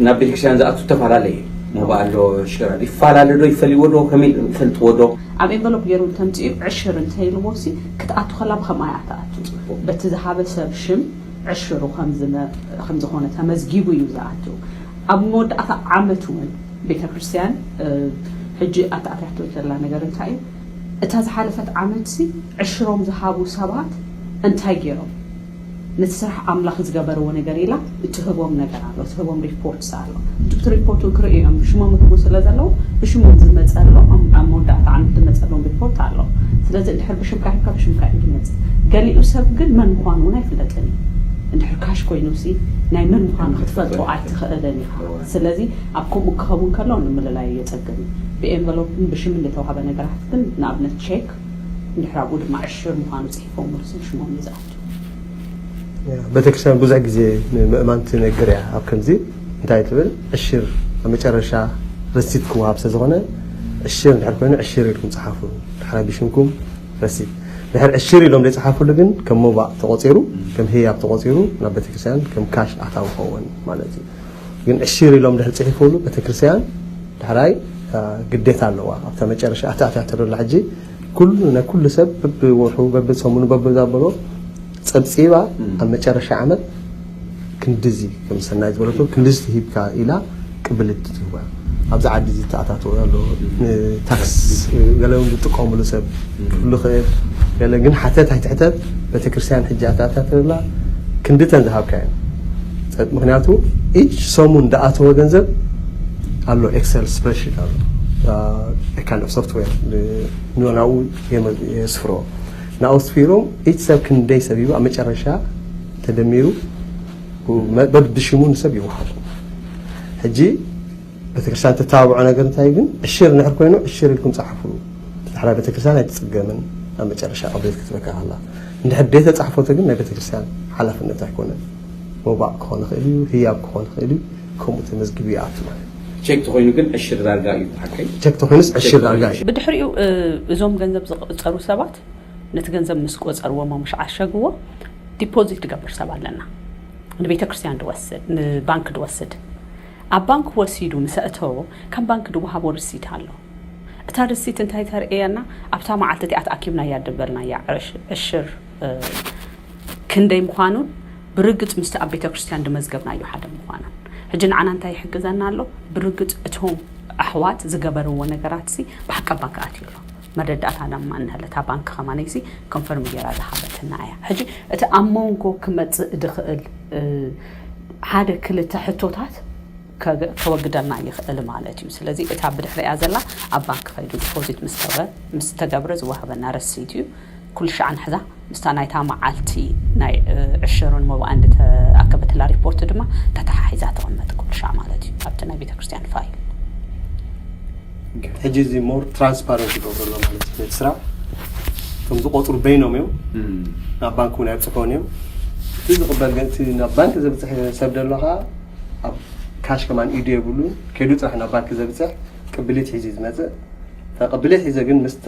ናብ ቤተክርስትያን ዝኣቱ ዝተፈላለየ ሞባ ኣሎ ሽራ ይፈላለ ዶ ይፈልይዎ ዶ ከመይ ይፈልጥዎ ዶ? ኣብ ኤንቨሎፕ ገይሩ እንተምፅኡ ዕሽር እንተይልዎ ሲ ክትኣቱ ከላ ብከምኣ እያ ትኣቱ። በቲ ዝሃበ ሰብ ሽም ዕሽሩ ከም ዝነ- ከም ዝኾነ ተመዝጊቡ እዩ ዝኣቱ። ኣብ መወዳእታ ዓመት እውን ቤተክርስትያን ሕጂ ኣተኣታቶ ዘላ ነገር እንታይ እዩ? እታ ዝሓለፈት ዓመት ሲ ዕሽሮም ዝሃቡ ሰባት እንታይ ገይሮም? ነቲ ስራሕ ኣምላኽ ዝገበርዎ ነገር ኢላ እትህቦም ነገር ኣሎ፣ እትህቦም ሪፖርትስ ኣሎ። እቲ ሪፖርት እውን ክርእዩ እዮም፣ ሽሞም ክህቡ ስለ ዘለዉ ብሽሞም ዝመፀሎም ኣብ ኣብ መወዳእታ ዓመት ዝመፀሎም ሪፖርት ኣሎ። ስለዚ እንድሕር ብሽምካ ሂብካ ብሽምካ እዩ ዝመፅእ። ገሊኡ ሰብ ግን መን ምዃኑ እውን ኣይፍለጥን እዩ። እንድሕር ካሽ ኮይኑ ሲ ናይ መን ምዃኑ ክትፈልጦ ኣይትኽእልን ኢኻ። ስለዚ ኣብ ከምኡ ክኸውን ከሎ ንምልላይ የፀግም እዩ። ብኤንቨሎፕን ብሽምን ዝተዋህበ ነገራት ግን ንኣብነት ቼክ እንድሕር ኣብኡ ድማ ዕሽር ምዃኑ ፅሒፎም ርሱም ሽሞም እዩ ዝኣቱ። ቤተክርስትያን ብዙሕ ግዜ ንምእማን ትነግር እያ። ኣብ ከምዚ እንታይ ትብል ዕሽር ኣብ መጨረሻ ረሲት ክወሃብ ስለ ዝኾነ ዕሽር እንድሕር ኮይኑ ዕሽር ኢልኩም ፀሓፉ። ድሕራይ ብሽምኩም ረሲት ድሕር ዕሽር ኢሎም ዘይፀሓፉሉ ግን ከም ሞባእ ተቆፂሩ ከም ህያብ ተቆፂሩ ናብ ቤተክርስትያን ከም ካሽ ኣታዊ ኸውን ማለት እዩ። ግን ዕሽር ኢሎም ድሕር ፅሒፉሉ ቤተክርስትያን ድሕራይ ግዴታ ኣለዋ ኣብታ መጨረሻ ኣተኣታተሉላ ሕጂ ኩሉ ናይ ኩሉ ሰብ በብወርሑ በብሰሙኑ በብዛበሎ ፀብፂባ ኣብ መጨረሻ ዓመት ክንድዚ ከም ሰናይ ዝበለቶ ክንድዚ ትሂብካ ኢላ ቅብልቲ ትህዋ። ኣብዚ ዓዲ እዚ ተኣታተወ ኣሎ ንታክስ ገለ እውን ዝጥቀሙሉ ሰብ ክህሉ ክእል ገለ ግን ሓተት ኣይትሕተት ቤተክርስትያን ሕጂ ኣተኣታተላ ክንድተን ዝሃብካ እየን። ምክንያቱ ኢች ሰሙን ዝኣተወ ገንዘብ ኣሎ ኤክሰል ስፕሬድሺት ኣሎ kind of software ናብኡ የስፍሮ ናብኡ ስፊሮም ኢች ሰብ ክንደይ ሰብ ሂቡ ኣብ መጨረሻ ተደሚሩ በብሽሙ ንሰብ ይወሃቡ። ሕጂ ቤተክርስትያን ተተባብዖ ነገር እንታይ ግን ዕሽር ንሕር ኮይኑ ዕሽር ኢልኩም ፀሓፉ። ድሕራ ቤተክርስትያን ኣይትፅገምን ኣብ መጨረሻ ቅብሌት ክትበካ ከላ እንድሕር ደይ ተፃሕፎተ ግን ናይ ቤተክርስትያን ሓላፍነት ኣይኮነን። ሞባእ ክኾን ይኽእል እዩ፣ ህያብ ክኾን ይኽእል እዩ፣ ከምኡ ተመዝጊቡ ይኣቱ ማለት እዩ። ቼክ ተኾይኑ ግን ዕሽር ዳርጋ እዩ ሓቀይ? ቼክ ተኾይኑስ ዕሽር ዳርጋ እዩ። ብድሕሪኡ እዞም ገንዘብ ዝቆፀሩ ሰባት ነቲ ገንዘብ ምስ ቆፀርዎ ሞ ምሽ ዓሸግዎ ዲፖዚት ዝገብር ሰብ ኣለና። ንቤተ ክርስቲያን ድወስድ ንባንክ ድወስድ ኣብ ባንክ ወሲዱ ምስ ኣእተዎ ካብ ባንክ ድወሃቦ ርሲት ኣሎ። እታ ርሲት እንታይ ተርእየና? ኣብታ መዓልቲ እቲኣ ተኣኪብናያ ድበልናያ ዕሽር ክንደይ ምዃኑን ብርግፅ ምስቲ ኣብ ቤተ ክርስቲያን ድመዝገብናዮ ሓደ ምዃኑን። ሕጂ ንዓና እንታይ ይሕግዘና ኣሎ? ብርግፅ እቶም ኣሕዋት ዝገበርዎ ነገራት ሲ ብሓቂ ኣብ ባንክ ኣትዩ ኣሎ። መረዳእታ ድማ እንሀለ እታ ባንክ ከማነይሲ ኮንፈርም ገይራ ዝሃበትና እያ። ሕጂ እቲ ኣብ መንጎ ክመፅእ ዝኽእል ሓደ ክልተ ሕቶታት ከወግደልና ይኽእል ማለት እዩ። ስለዚ እታ ብድሕሪያ ዘላ ኣብ ባንክ ከይዱ ዲፖዚት ምስ ተገብረ ዝወሃበና ረሲት እዩ። ኩሉ ሻዕ ንሕዛ ምስታ ናይታ መዓልቲ ናይ ዕሸሩን መባእን ዝተኣከበትላ ሪፖርት ድማ ተተሓሒዛ ተቐመጥ ኩሉ ሻዕ ማለት እዩ ኣብቲ ናይ ቤተክርስትያን ፋይል። ሕጂ እዚ ሞር ትራንስፓረንት ይገብረሎ ማለት እዩ። ነቲ ስራሕ ከም ዝቆፅሩ በይኖም እዮም ናብ ባንክ እውን ኣይብፅሕዎን እዮም። እቲ ዝቕበል ግን እቲ ናብ ባንክ ዘብፅሕ ሰብ ደሎ ከዓ ኣብ ካሽ ከማን ኢዱ የብሉን። ከይዱ ጥራሕ ናብ ባንክ ዘብፅሕ ቅብሊት ሒዙ እዩ ዝመፅእ። እታ ቅብሊት ሒዘ ግን ምስታ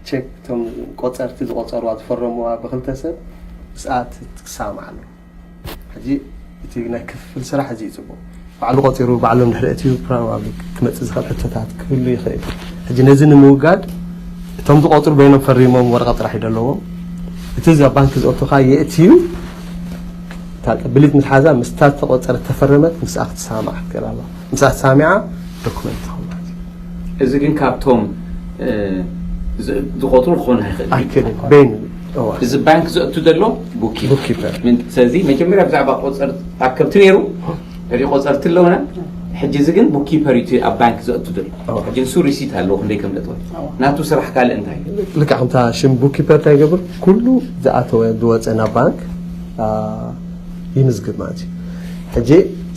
ቸክ እቶም ቆፀርቲ ዝቆፀርዋ ዝፈረምዋ ብክልተ ሰብ ምስኣት ክሰማማዕ ኣለዎ። ሕጂ እቲ ናይ ክፍፍል ስራሕ እዚ እዩ ፅቡቅ። ባዕሉ ቆፂሩ ባዕሎም ድሕሪ እትዩ ፕሮባብሊ ክመፅእ ዝኽእል ሕቶታት ክህሉ ይኽእል። ሕጂ ነዚ ንምውጋድ እቶም ዝቆፅሩ በይኖም ፈሪሞም ወረቐት ጥራሕ እዩ ዘለዎም። እቲ እዛ ባንክ ዝኣቱ ከዓ የእትዩ እታ ቅብሊት ምስ ሓዛ ምስታ ዝተቆፀረት ተፈረመት ምስኣ ክትሰማማዕ ክትክእል ኣለዋ። ምስኣ ተሰማሚዓ ዶኩመንት ትኸውን ማለት እዩ። እዚ ግን ካብቶም እ፣ ዝ- ዝቆፅሩ ክኾን ኣይኽእል እዩ። ኣይክእልን በይኑ እዋ። እዚ ባንክ ዘእቱ ዘሎ ቡኪፐር ቡክኪፐር ምን- ስለዚ መጀመርያ ብዛዕባ ቆፀር ኣከብቲ ነይሩ ድሕሪ ቆፀርቲ ኣለውና። ሕጂ እዚ ግን ቡኪፐር እዩ እቲ ኣብ ባንክ ዘእቱ ዘሎ። ኣዎ። ሕጂ ንሱ ሪሲት ኣለዎ ክንደይ ከም ዘእተወ ናቱ ስራሕ ካልእ እንታይ እዩ? ልክዕ ከምታ ሽም ቡክኪፐር እንታይ ይገብር ኩሉ ዝኣተወ ዝወፀ ናብ ባንክ ኣ፣ ይምዝግብ ማለት እዩ። ሕጂ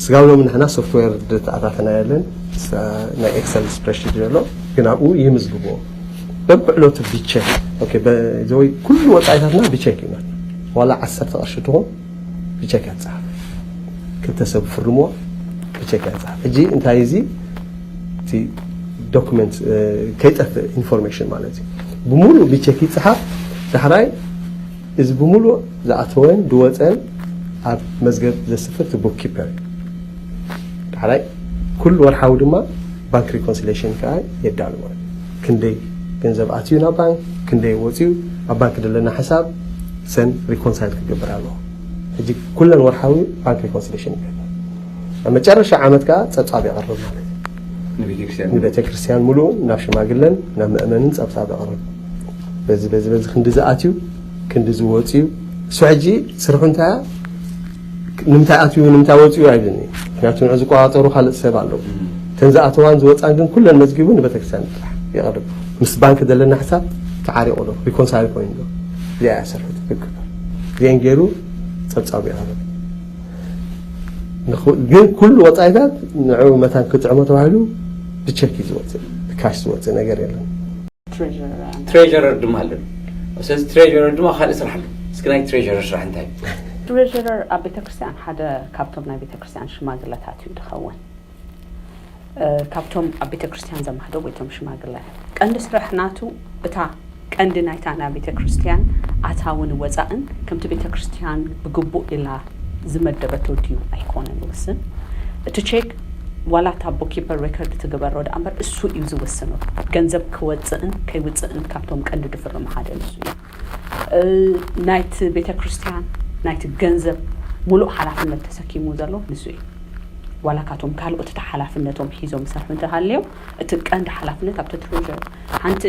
ስጋብ ሎሚ ንሕና ሶፍትዌር ዝተኣታተና የለን። ስ- ናይ ኤክሰል ስፕሬድሺት ዘሎ ግን ኣብኡ ይምዝግብዎ በብዕለቱ ብቸክ። ኦኬ፣ በ- ዘወይ ኩሉ ወፃኢታትና ብቸክ እዩ ማለት ዋላ ዓሰርተ ቅርሺ ትኹን ብቸክ እያ ትፅሓፍ። ክልተ ሰብ ፍርምዎ ብቸክ እያ ትፅሓፍ። ሕጂ እንታይ እዚ እቲ ዶኩመንት እ፣ ከይጠፍእ ኢንፎርሜሽን ማለት እዩ። ብምሉእ ብቸክ ይፅሓፍ። ዳሕራይ እዚ ብምሉእ ዝኣተወን ዝወፀን ኣብ መዝገብ ዘስፍር እቲ ቡክኪፐር እዩ። ዳሕራይ ኩሉ ወርሓዊ ድማ ባንክ ሪኮንሲሌሽን ከዓ የዳሉ ማለት እዩ። ክንደይ ገንዘብ ኣትዩ ናብ ባንክ፣ ክንደይ ወፅዩ፣ ኣብ ባንክ ዘለና ሕሳብ ሰን ሪኮንሳይል ክገብር ኣለዎ። ሕጂ ኩለን ወርሓዊ ባንክ ሪኮንሲሌሽን ይገብር። ኣብ መጨረሻ ዓመት ከዓ ፀብፃብ የቕርብ ማለት እዩ። ንቤተክርስትያን ንቤተ ክርስቲያን ሙሉእ ናብ ሽማግለን ናብ መእመንን ፀብፃብ የቕርብ። በዚ በዚ በዚ ክንዲ ዝኣትዩ ክንዲ ዝወፅዩ እሱ ሕጂ ስርሑ እንታይ እያ? ንምንታይ ኣትዩ ንምንታይ ወፅዩ ኣይብልኒ። ምክንያቱ ንዑ ዝቆፃፀሩ ካልእ ሰብ ኣለዉ። እተን ዝኣተዋን ዝወፃን ግን ኩለን መዝጊቡ ንቤተክርስትያን ጥራሕ የቕርብ። ምስ ባንክ ዘለና ሕሳብ ተዓሪቑ ዶ ሪኮንሳይል ኮይኑ ዶ? እዚኣ እያ ስርሑ ትክክል። እዚአን ገይሩ ፀብፃቡ የቕርብ። ንኹ- ግን ኩሉ ወፃኢታት ንዑ መታን ክጥዕሞ ተባሂሉ ብቸክ እዩ ዝወፅእ፣ ብካሽ ዝወፅእ ነገር የለን። ትሬዥረር ትሬዥረር ድማ ኣሎ። ስለዚ ትሬዥረር ድማ ካልእ ስራሕ ኣሎ። እስኪ ናይ ትሬዥረር ስራሕ እንታይ እዩ? ትሬዥረር ኣብ ቤተክርስትያን ሓደ ካብቶም ናይ ቤተክርስትያን ሽማግለታት እዩ ዝኸውን። እ፣ ካብቶም ኣብ ቤተክርስትያን ዘማህደው ወይ እቶም ሽማግለ ቀንዲ ስራሕ ናቱ እታ ቀንዲ ናይታ ናይ ቤተክርስትያን ኣታውን ወፃእን ከምቲ ቤተክርስትያን ብግቡእ ኢላ ዝመደበቶ ድዩ ኣይኮነን ይውስን። እቲ ቼክ ዋላ እታ ቡክኪፐር ሬከርድ ትግበሮ ደኣ እምበር እሱ እዩ ዝውስኖ። ገንዘብ ክወፅእን ከይውፅእን ካብቶም ቀንዲ ድፍርም ሓደ ንሱ እዩ። እ፣ ናይቲ ቤተክርስትያን ናይቲ ገንዘብ ሙሉእ ሓላፍነት ተሰኪሙ ዘሎ ንሱ እዩ። ዋላ ካቶም ካልኦት እቲ ሓላፍነቶም ሒዞም ዝሰርሑ እንተሃልዮም እቲ ቀንዲ ሓላፍነት ኣብቲ ትሬዥር ሓንቲ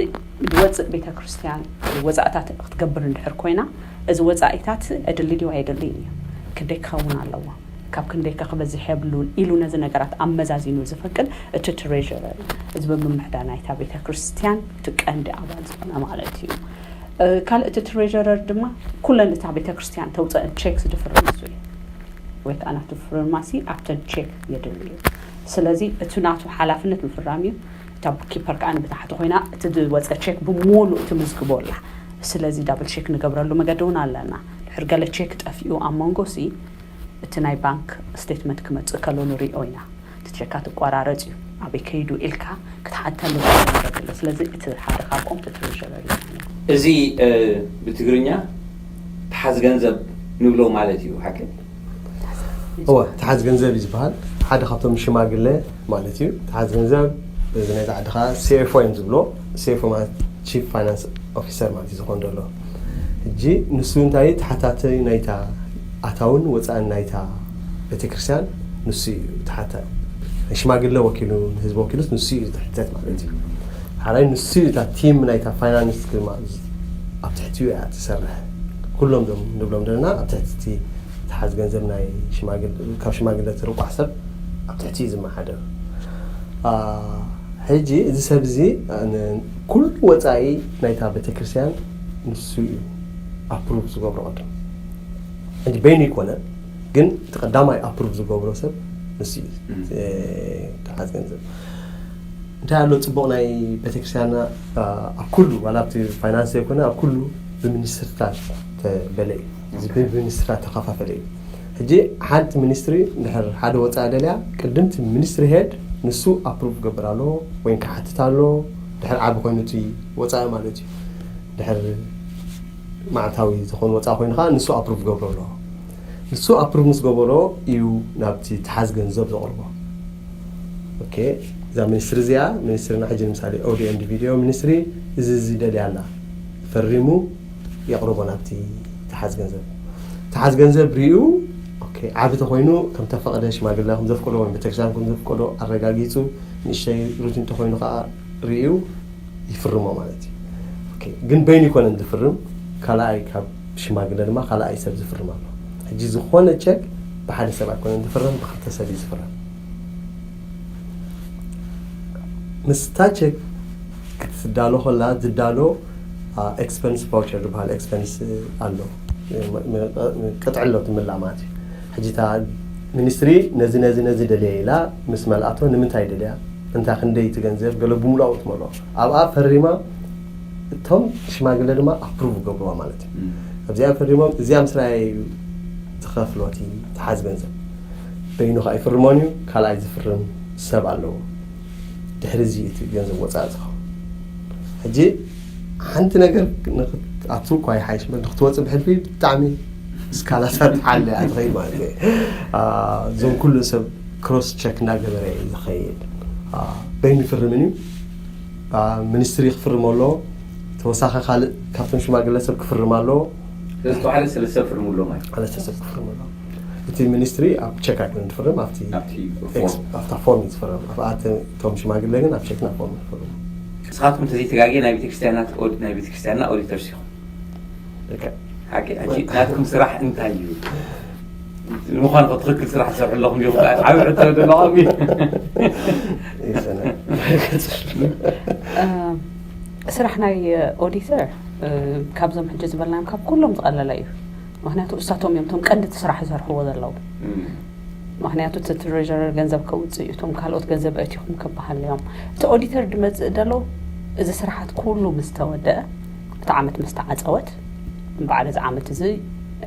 ዝወፅእ ቤተክርስትያን ወፃእታት ክትገብር እንድሕር ኮይና እዚ ወፃኢታት ኣድሊ ድዩ ኣየድልይን እዩ፣ ክንደይ ክኸውን ኣለዎ፣ ካብ ክንደይ ከ ክበዝሕ የብሉን ኢሉ ነዚ ነገራት ኣመዛዚኑ ዝፈቅድ እቲ ትሬዥረር እዩ። እዚ ብምምሕዳር ናይታ ቤተክርስትያን እቲ ቀንዲ ኣባል ዝኾነ ማለት እዩ። እ፣ ካልእ እቲ ትሬዥረር ድማ ኩለን እታ ቤተክርስትያን ተውፀአን ቼክ ዝድፍር ንሱ እዩ። ወይ ከዓ ናቱ ፍርማሲ ኣብተን ቼክ የድሊ እዩ። ስለዚ እቲ ናቱ ሓላፍነት ምፍራም እዩ። እታ ቡክኪፐር ከዓ ንብታሕቲ ኮይና እቲ ዝወፀ ቼክ ብሙሉእ ትምዝግቦ ኣላ። ስለዚ ዳብል ቼክ ንገብረሉ መገዲ እውን ኣለና። ድሕር ገለ ቼክ ጠፊኡ ኣብ መንጎ ሲ እቲ ናይ ባንክ ስቴትመንት ክመፅእ ከሎ ንሪኦ ኢና። እቲ ቼካ ትቆራረፅ እዩ ኣበይ ከይዱ ኢልካ ክትሓተሉ መገዲ ኣሎ። ስለዚ እቲ ሓደ ካብኦም እቲ ትሬዥረር እዩ ማለት እዩ። እዚ እ፣ ብትግርኛ ተሓዝ ገንዘብ ንብሎ ማለት እዩ ሓቂ? እወ ተሓዝ ገንዘብ እዩ ዝበሃል። ሓደ ካብቶም ሽማግለ ማለት እዩ። ተሓዝ ገንዘብ እዚ ናይዛ ዓዲ ከዓ ሲኤፍኦ እዮም ዝብሎ። ሲኤፍኦ ማለት ቺፍ ፋይናንስ ኦፊሰር ማለት እዩ ዝኾን ዘሎ። ሕጂ ንሱ እንታይ ተሓታቲ ናይታ ኣታውን ወፃእን ናይታ ቤተክርስትያን ንሱ እዩ ተሓታ ሽማግለ ወኪሉ ንህዝቢ ወኪሉስ ንሱ እዩ ዝሕተት ማለት እዩ። ሓራይ ንሱ እዩ እታ ቲም ናይታ ፋይናንስ ድማ ኣብ ትሕቲኡ እያ ትሰርሕ። ኩሎም ዞም ንብሎም ዘለና ኣብ ትሕቲ እቲ ተሓዝ ገንዘብ ናይ ሽማግለ ካብ ሽማግለ ትርቋሕ ሰብ ኣብ ትሕቲ እዩ ዝመሓደር። ሕጂ እዚ ሰብ እዚ ኩሉ ወፃኢ ናይታ ቤተክርስትያን ንሱ እዩ ኣፕሩቭ ዝገብሮ ቅድም። ሕጂ በይኑ ይኮነ ግን እቲ ቀዳማይ ኣፕሩቭ ዝገብሮ ሰብ ንሱ እዩ። ተሓዝ ገንዘብ እንታይ ኣሎ ፅቡቕ ናይ ቤተክርስትያንና ኣብ ኩሉ ዋላ ኣብቲ ፋይናንስ ዘይኮነ ኣብ ኩሉ ብሚኒስትርታት ተበለ እዩ። ብሚኒስትርታት ተኸፋፈለ እዩ። ሕጂ ሓንቲ ሚኒስትሪ እንድሕር ሓደ ወፃኢ ደልያ ቅድምቲ ሚኒስትሪ ሄድ ንሱ ኣፕሩቭ ገብር ኣሎ ወይ ክሓትት ኣሎ። ድሕር ዓቢ ኮይኑ እቲ ወፃኢ ማለት እዩ። ድሕር መዓልታዊ ዝኾኑ ወፃኢ ኮይኑ ከዓ ንሱ ኣፕሩቭ ገብሮ ኣሎ። ንሱ ኣፕሩቭ ምስ ገበሮ እዩ ናብቲ ተሓዝ ገንዘብ ዘቕርቦ። ኦኬ፣ እዛ ሚኒስትሪ እዚኣ ሚኒስትርና ሕጂ ንምሳሌ ኦዲዮ ኤንድ ቪዲዮ ሚኒስትሪ እዚ እዚ ደልያ ኣላ ፈሪሙ የቕርቦ ናብቲ ተሓዝ ገንዘብ። ተሓዝ ገንዘብ ሪኡ ኦኬ፣ ዓቢ ተኮይኑ ከም ተፈቕደ ሽማግለ ከም ዘፍቅዶ ወይ ቤተክርስትያን ከም ዘፍቅዶ ኣረጋጊፁ ንእሽተይ ሩቲን ተኮይኑ ከዓ ሪኡ ይፍርሞ ማለት እዩ። ግን በይኑ ይኮነን ዝፍርም፣ ካልኣይ ካብ ሽማግለ ድማ ካልኣይ ሰብ ዝፍርም ኣሎ። ሕጂ ዝኾነ ቸክ ብሓደ ሰብ ኣይኮነን ዝፍረም፣ ብክልተ ሰብ እዩ ዝፍረም። ምስታ ቸክ ክትዳሎ ከላ ዝዳሎ ኤክስፐንስ ቫውቸር ዝበሃል ኤክስፐንስ ኣሎ፣ ቅጥዒ ኣሎ ትምላእ ማለት እዩ። ሕጂ እታ ሚኒስትሪ ነዚ ነዚ ነዚ ደልየ ኢላ ምስ መልኣቶ ንምንታይ ደልያ እንታይ ክንደይ እቲ ገንዘብ ገለ ብምሉኣኡ ትመልኦ ኣብኣ ፈሪማ እቶም ሽማግለ ድማ ኣፕሩቭ ገብርዋ ማለት እዩ። ኣብዚኣ ፈሪሞም እዚኣ ምስራይ እዩ ዝኸፍሎ እቲ ተሓዝ ገንዘብ በይኑ ከዓ ይፍርሞን እዩ። ካልኣይ ዝፍርም ሰብ ኣለዎ። ድሕሪ እዚ እቲ ገንዘብ ወፃኢ ዝኸውን ሕጂ ሓንቲ ነገር ንክትኣቱ እኳ ይሓይሽ እምበር ንክትወፅእ ብሕልፊ ብጣዕሚ እስካላታት ሓለ እያ ትኸይድ ማለት እዩ። እዞም ኩሉ ሰብ ክሮስ ቸክ እናገበረ እዩ ዝኸይድ። በይኑ ይፍርምን እዩ። ሚኒስትሪ ክፍርም ኣለዎ። ተወሳኺ ካልእ ካብቶም ሽማግለ ሰብ ክፍርም ኣለዎ። ስለዚ ሓደ ሰለስተ ፍርም ኣሎ ማለት ሰለስተ ሰብ ክፍርም ኣለዎ። እቲ ሚኒስትሪ ኣብ ቸክ ኣይኮነ ትፍርም ኣብቲ ኣብታ ፎርም እዩ ዝፍርም ኣብኣቶም ሽማግለ ግን ኣብ ቸክና ፎርም ትፍርም። ንስኻትኩም ተዘይተጋግየ ናይ ቤተክርስትያናት ናይ ቤተክርስትያንና ኦዲተርስ ኢኹም። ሓቂ ናትኩም ስራሕ እንታይ እዩ? ንምዃኑ ትኽክል ስራሕ ትሰርሑ ኣለኹም ዲኹም? ዓብ ሕቶ ዘለኹም ስራሕ ናይ ኦዲተር ካብዞም ሕጂ ዝበልናዮም ካብ ኩሎም ዝቐለለ እዩ። ምክንያቱ እሳቶም እዮም እቶም ቀንዲ እቲ ስራሕ ዝሰርሕዎ ዘለዉ። ምክንያቱ እቲ ትሬረር ገንዘብ ከውፅእ እዩ፣ እቶም ካልኦት ገንዘብ ኣእቲኹም ክበሃል እዮም። እቲ ኦዲተር ድመፅእ ደሎ እዚ ስራሓት ኩሉ ምስ ተወደአ እቲ ዓመት ምስ ተዓፀወት በዓል እዚ ዓመት እዚ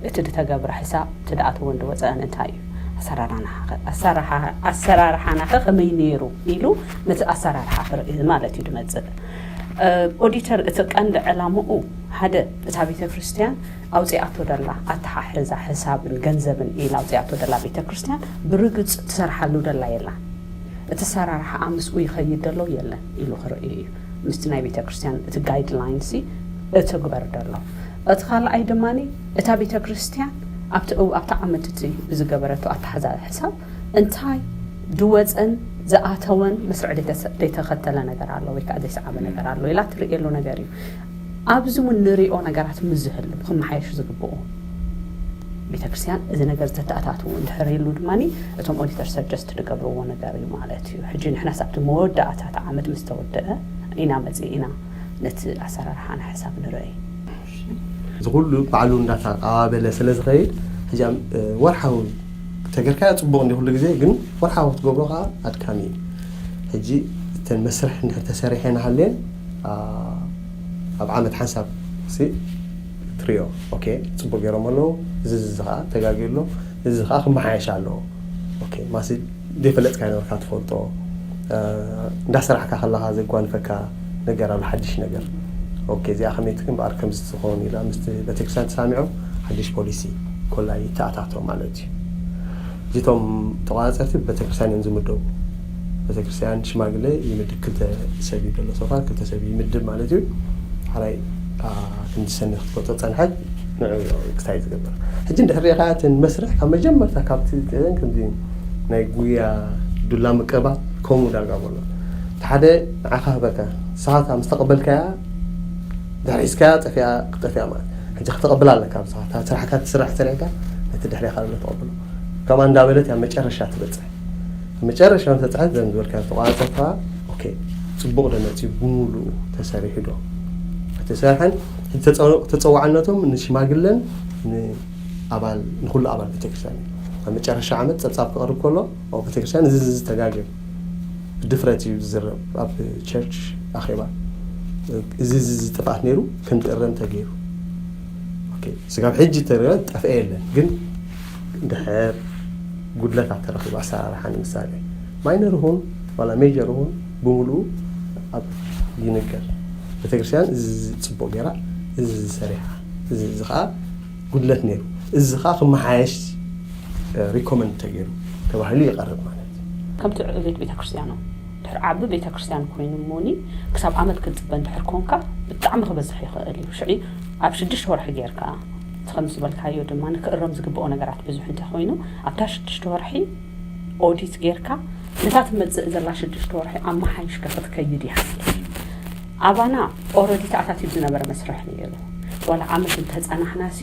እቲ ድተገብረ ሕሳብ እቲ ድኣተወን ድወፀአን እንታይ እዩ? ኣሰራርሓናኸ ከመይ ነይሩ ኢሉ ነቲ ኣሰራርሓ ክርኢ ማለት እዩ ድመፅእ። ኦዲተር እቲ ቀንዲ ዕላምኡ ሓደ እታ ቤተ ክርስቲያን ኣውፂኣቶ ደላ ኣተሓሕዛ ሕሳብን ገንዘብን ኢላ ኣውፂኣቶ ደላ ቤተ ክርስቲያን ብርግፅ ትሰርሓሉ ደላ የላን። እቲ ኣሰራርሓኣ ምስኡ ይኸይድ ደሎ የለን ኢሉ ክርኢ እዩ። ምስቲ ናይ ቤተ ክርስቲያን እቲ ጋይድላይን ሲ እትግበር ደሎ። እቲ ካልኣይ ድማ እታ ቤተ ክርስቲያን ኣብቲ እው ኣብቲ ዓመት እቲ ብዝገበረቶ ኣተሓዛ ሕሳብ እንታይ ድወፀን ዝኣተወን መስርዕ ዘይተኸተለ ነገር ኣሎ ወይ ከዓ ዘይሰዓበ ነገር ኣሎ ኢላ ትርእየሉ ነገር እዩ። ኣብዚ እውን ንሪኦ ነገራት ምስ ዝህሉ ክመሓየሹ ዝግብኡ ቤተክርስትያን እዚ ነገር ዝተተኣታትዉ እንድሕር ይህሉ ድማ እቶም ኦዲተር ሰጀስት ዝገብርዎ ነገር እዩ ማለት እዩ። ሕጂ ንሕናስ ኣብቲ መወዳእታ እቲ ዓመት ምስ ተወደአ ኢና መፂእ ኢና ነቲ ኣሰራርሓና ሕሳብ ንርኢ። እዚ ኩሉ ባዕሉ እንዳተቃባበለ ስለ ዝኸይድ ሕጂ ወርሓዊ ተገርካያ ፅቡቕ እንዲ ኩሉ ግዜ ግን ወርሓዊ ክትገብሮ ከዓ ኣድካሚ እዩ። ሕጂ እተን መስርሕ እንድሕር ተሰሪሐ ናሃልየን ኣብ ዓመት ሓንሳብ ሲ ትሪኦ ኦኬ ፅቡቅ ገይሮም ኣለዉ እዚ እዚ ከዓ ተጋግዩ ኣሎ እዚ ከዓ ክመሓየሽ ኣለዎ ኦኬ ማሲ ዘይፈለጥካ ነበርካ ትፈልጦ እንዳሰራሕካ ከለካ ዘጓንፈካ ነገር ኣሎ ሓድሽ ነገር ኦኬ እዚኣ ከመይ ትግንባር ከምዚ ትኸውን ኢላ ምስቲ ቤተክርስትያን ተሳሚዖም ሓድሽ ፖሊሲ ኮላ ይተኣታቶ ማለት እዩ እዚቶም ተቋፃፀርቲ ቤተክርስትያን እዮም ዝምደቡ ቤተክርስትያን ሽማግለ ይምድብ ክልተ ሰብ እዩ ዘሎ ሶፋር ክልተ ሰብ ይምድብ ማለት እዩ ሓራይ ክንዲ ሰኒ ክትፈልጦ ፀንሐት ንዑ ክስታይ ዝገብር ሕጂ እንድሕር ሪኢኻ እተን መስርሕ ካብ መጀመርታ ካብቲ ከምዚ ናይ ጉያ ዱላ ምቅርባል ከምኡ ዳርጋ በሎ ሓደ ንዓኻ ህበካ፣ ንስኻ ምስ ተቐበልካያ፣ ድሕሪ ሒዝካያ፣ ጠፊኣ፣ ጠፊኣ ማለት። ሕጂ ክተቐብላ ኣለካ፣ ንስኻ እታ ስራሕካ ትስራሕ ሰሪሕካ፣ ነቲ ድሕሬኻ ዘሎ ተቐብሎ። ከምኣ እንዳበለት ኣብ መጨረሻ ትበጽሕ። ኣብ መጨረሻ ምስ በጽሐት፣ ዘም ዝበልካ ተቋረጸት ከኣ፣ ኦኬ፣ ጽቡቕ ዶ መጺኡ፣ ብምሉኡ ተሰሪሑ ዶ? ኣይተሰርሐን። እቲ ተጸው-፣ ተጸዋዕነቶም ንሽማግለን ንኣባል፣ ንኹሉ ኣባል ቤተክርስትያን እዩ። ኣብ መጨረሻ ዓመት ጸብጻብ ክቐርብ ከሎ፣ ኣብ ቤተክርስትያን እዚ፣ እዚ ተጋግዩ። ብድፍረት እዩ ዝዝረብ ኣብ ቸርች ኣኼባ። እዚ፣ እዚ፣ እዚ ጥፍኣት ነይሩ፣ ክንዲ እረም ተገይሩ። ኦኬ፣ ስጋብ ሕጂ ተረጋግጠ ጠፍአ የለን፣ ግን ድሕር ጉድለታት ተረኺቡ፣ ኣሰራርሓ ንምሳሌ፣ ማይነር ይኹን ዋላ ሜጀር ይኹን፣ ብምሉኡ ኣብ ይንገር። ቤተክርስትያን እዚ፣ እዚ ጽቡቕ ገይራ፣ እዚ፣ እዚ ሰሪሓ፣ እዚ፣ እዚ ኸኣ ጉድለት ነይሩ። እዚ ኸኣ ክመሓየሽ፣ እ፣ ሪኮመንድ ተገይሩ ተባሂሉ ይቐርብ ማለት እዩ። ከምቲ ዕቤት ቤተክርስትያኖም፣ ድሕሪ ዓቢ ቤተክርስትያን ኮይኑ እሞኒ፣ ክሳብ ዓመት ክትጽበ እንድሕር ኮንካ፣ ብጣዕሚ ክበዝሕ ይኽእል እዩ። ሽዒ ኣብ ሽዱሽተ ወርሒ ጌርካ፣ እቲ ከም ዝበልካዮ ድማ፣ ንክእረም ዝግብኦ ነገራት ብዙሕ እንተኾይኑ፣ ኣብታ ሽዱሽተ ወርሒ ኦዲት ጌርካ፣ ነታ ትመጽእ ዘላ ሽዱሽተ ወርሒ ኣመሓይሽካ ክትከይድ ይሓትት። ኣባና ኦረዲ ተኣታትዩ ዝነበረ መስርሕ ነይሩ። ዋላ ዓመት እንተጸናሕናሲ፣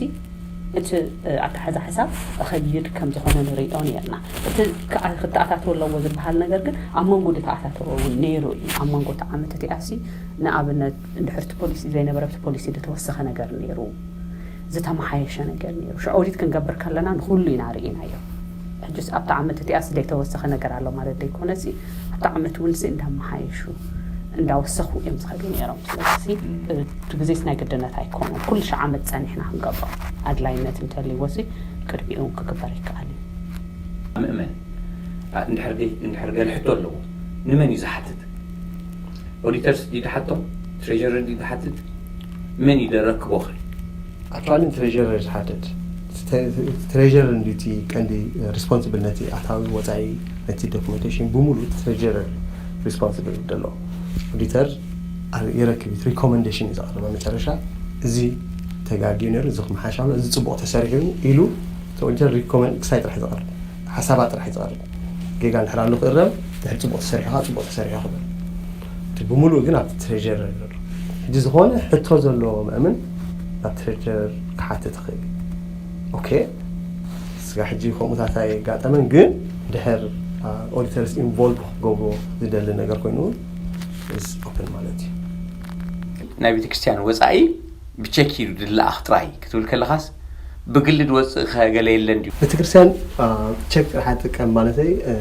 እቲ፣ እ፣ ኣተሓዛ ሕሳብ እኸይድ ከም ዝኾነ ንርእዮ ነይርና። እቲ ክኣ-፣ ክተኣታተው ኣለዎ ዝበሃል ነገር ግን ኣብ መንጎ ዝተኣታተወ እውን ነይሩ እዩ። ኣብ መንጎ እቲ ዓመት እቲኣሲ፣ ንኣብነት፣ እንድሕር እቲ ፖሊሲ ዘይነበረ፣ ኣብቲ ፖሊሲ ዝተወሰኸ ነገር ነይሩ፣ ዝተመሓየሸ ነገር ነይሩ። ሽዑ ኦዲት ክንገብር ከለና ንኹሉ ኢና ርኢናዮ። ሕጅስ ኣብቲ ዓመት እቲኣስ ዘይተወሰኸ ነገር ኣሎ ማለት ዘይኮነሲ፣ ኣብቲ ዓመት እውን ሲ እንዳመሓየሹ፣ እንዳወሰኹ እዮም ዝኸዱ ነይሮም። ስለዚ እቲ ግዜስ ናይ ግድነት ኣይኮነን። ኩሉ ሺሕ ዓመት ጸኒሕና ክንገብሮ። ኣድላይነት እንተልይዎ ሲ ቅድሚኡ ክግበር ይከኣል እዩ። ምእመን፣ ኣ፣ እንድሕር ደይ-፣ እንድሕር ገለ ሕቶ ኣለዎ፣ ንመን እዩ ዝሓትት? ኦዲተርስ ድዩ ዝሓቶም? ትሬጀረር ድዩ ዝሓትት? መን እዩ ዘረክቦ ኸ? ኣክቹዋሊ ትሬጀረር ዝሓትት። ትሬ-፣ ትሬጀረር እንድዩ እቲ ቀንዲ ሪስፖንስብል ነቲ ኣታዊ ወጻኢ ነቲ ዶክመንቴሽን ብምሉእ ትሬጀረር ሪስፖንስብል ደሎ። ኦዲተር ኣ-፣ ይረክብ እዩ፣ ሪኮመንዴሽን እዩ ዘቕርብ። ኣብ መጨረሻ እዚ ተጋግዩ ነይሩ፣ እዚ ክመሓሽ ኣሎ፣ እዚ ጽቡቕ ተሰሪሑ ኢሉ እቲ ኦዲተር ሪኮመንድ ክሳይ ጥራሕ ዘቕርብ፣ ሓሳባት ጥራሕ ዘቕርብ። ጌጋ እንድሕር ኣሎ ክእረም፣ ድሕሪ ጽቡቕ ተሰሪሑ ከኣ ጽቡቕ ተሰሪሑ ክብል። እቲ ብምሉእ ግን ኣብቲ ትሬጀረር ዘሎ። ሕጂ ዝኾነ ሕቶ ዘለዎ መእምን ናብ ትሬጀረር ክሓትት ይኽእል እዩ። ኦኬ፣ ስጋ ሕጂ ከምኡታት ኣይጋጠመን፣ ግን ድሕር፣ አ፣ ኦዲተርስ ኢንቮልቭ ክገብሮ ዝደሊ ነገር ኮይኑ እውን ኢዝ ኦፕን ማለት እዩ። ናይ ቤተክርስትያን ወጻኢ ብቸክ እዩ ዝለኣኽ ጥራይ ክትብል ከለኻስ፣ ብግሊ ዝወጽእ ከ ገለ የለን ድዩ? ቤተክርስትያን፣ አ፣ ቸክ ጥራሕ ትጥቀም ማለተይ፣ እ፣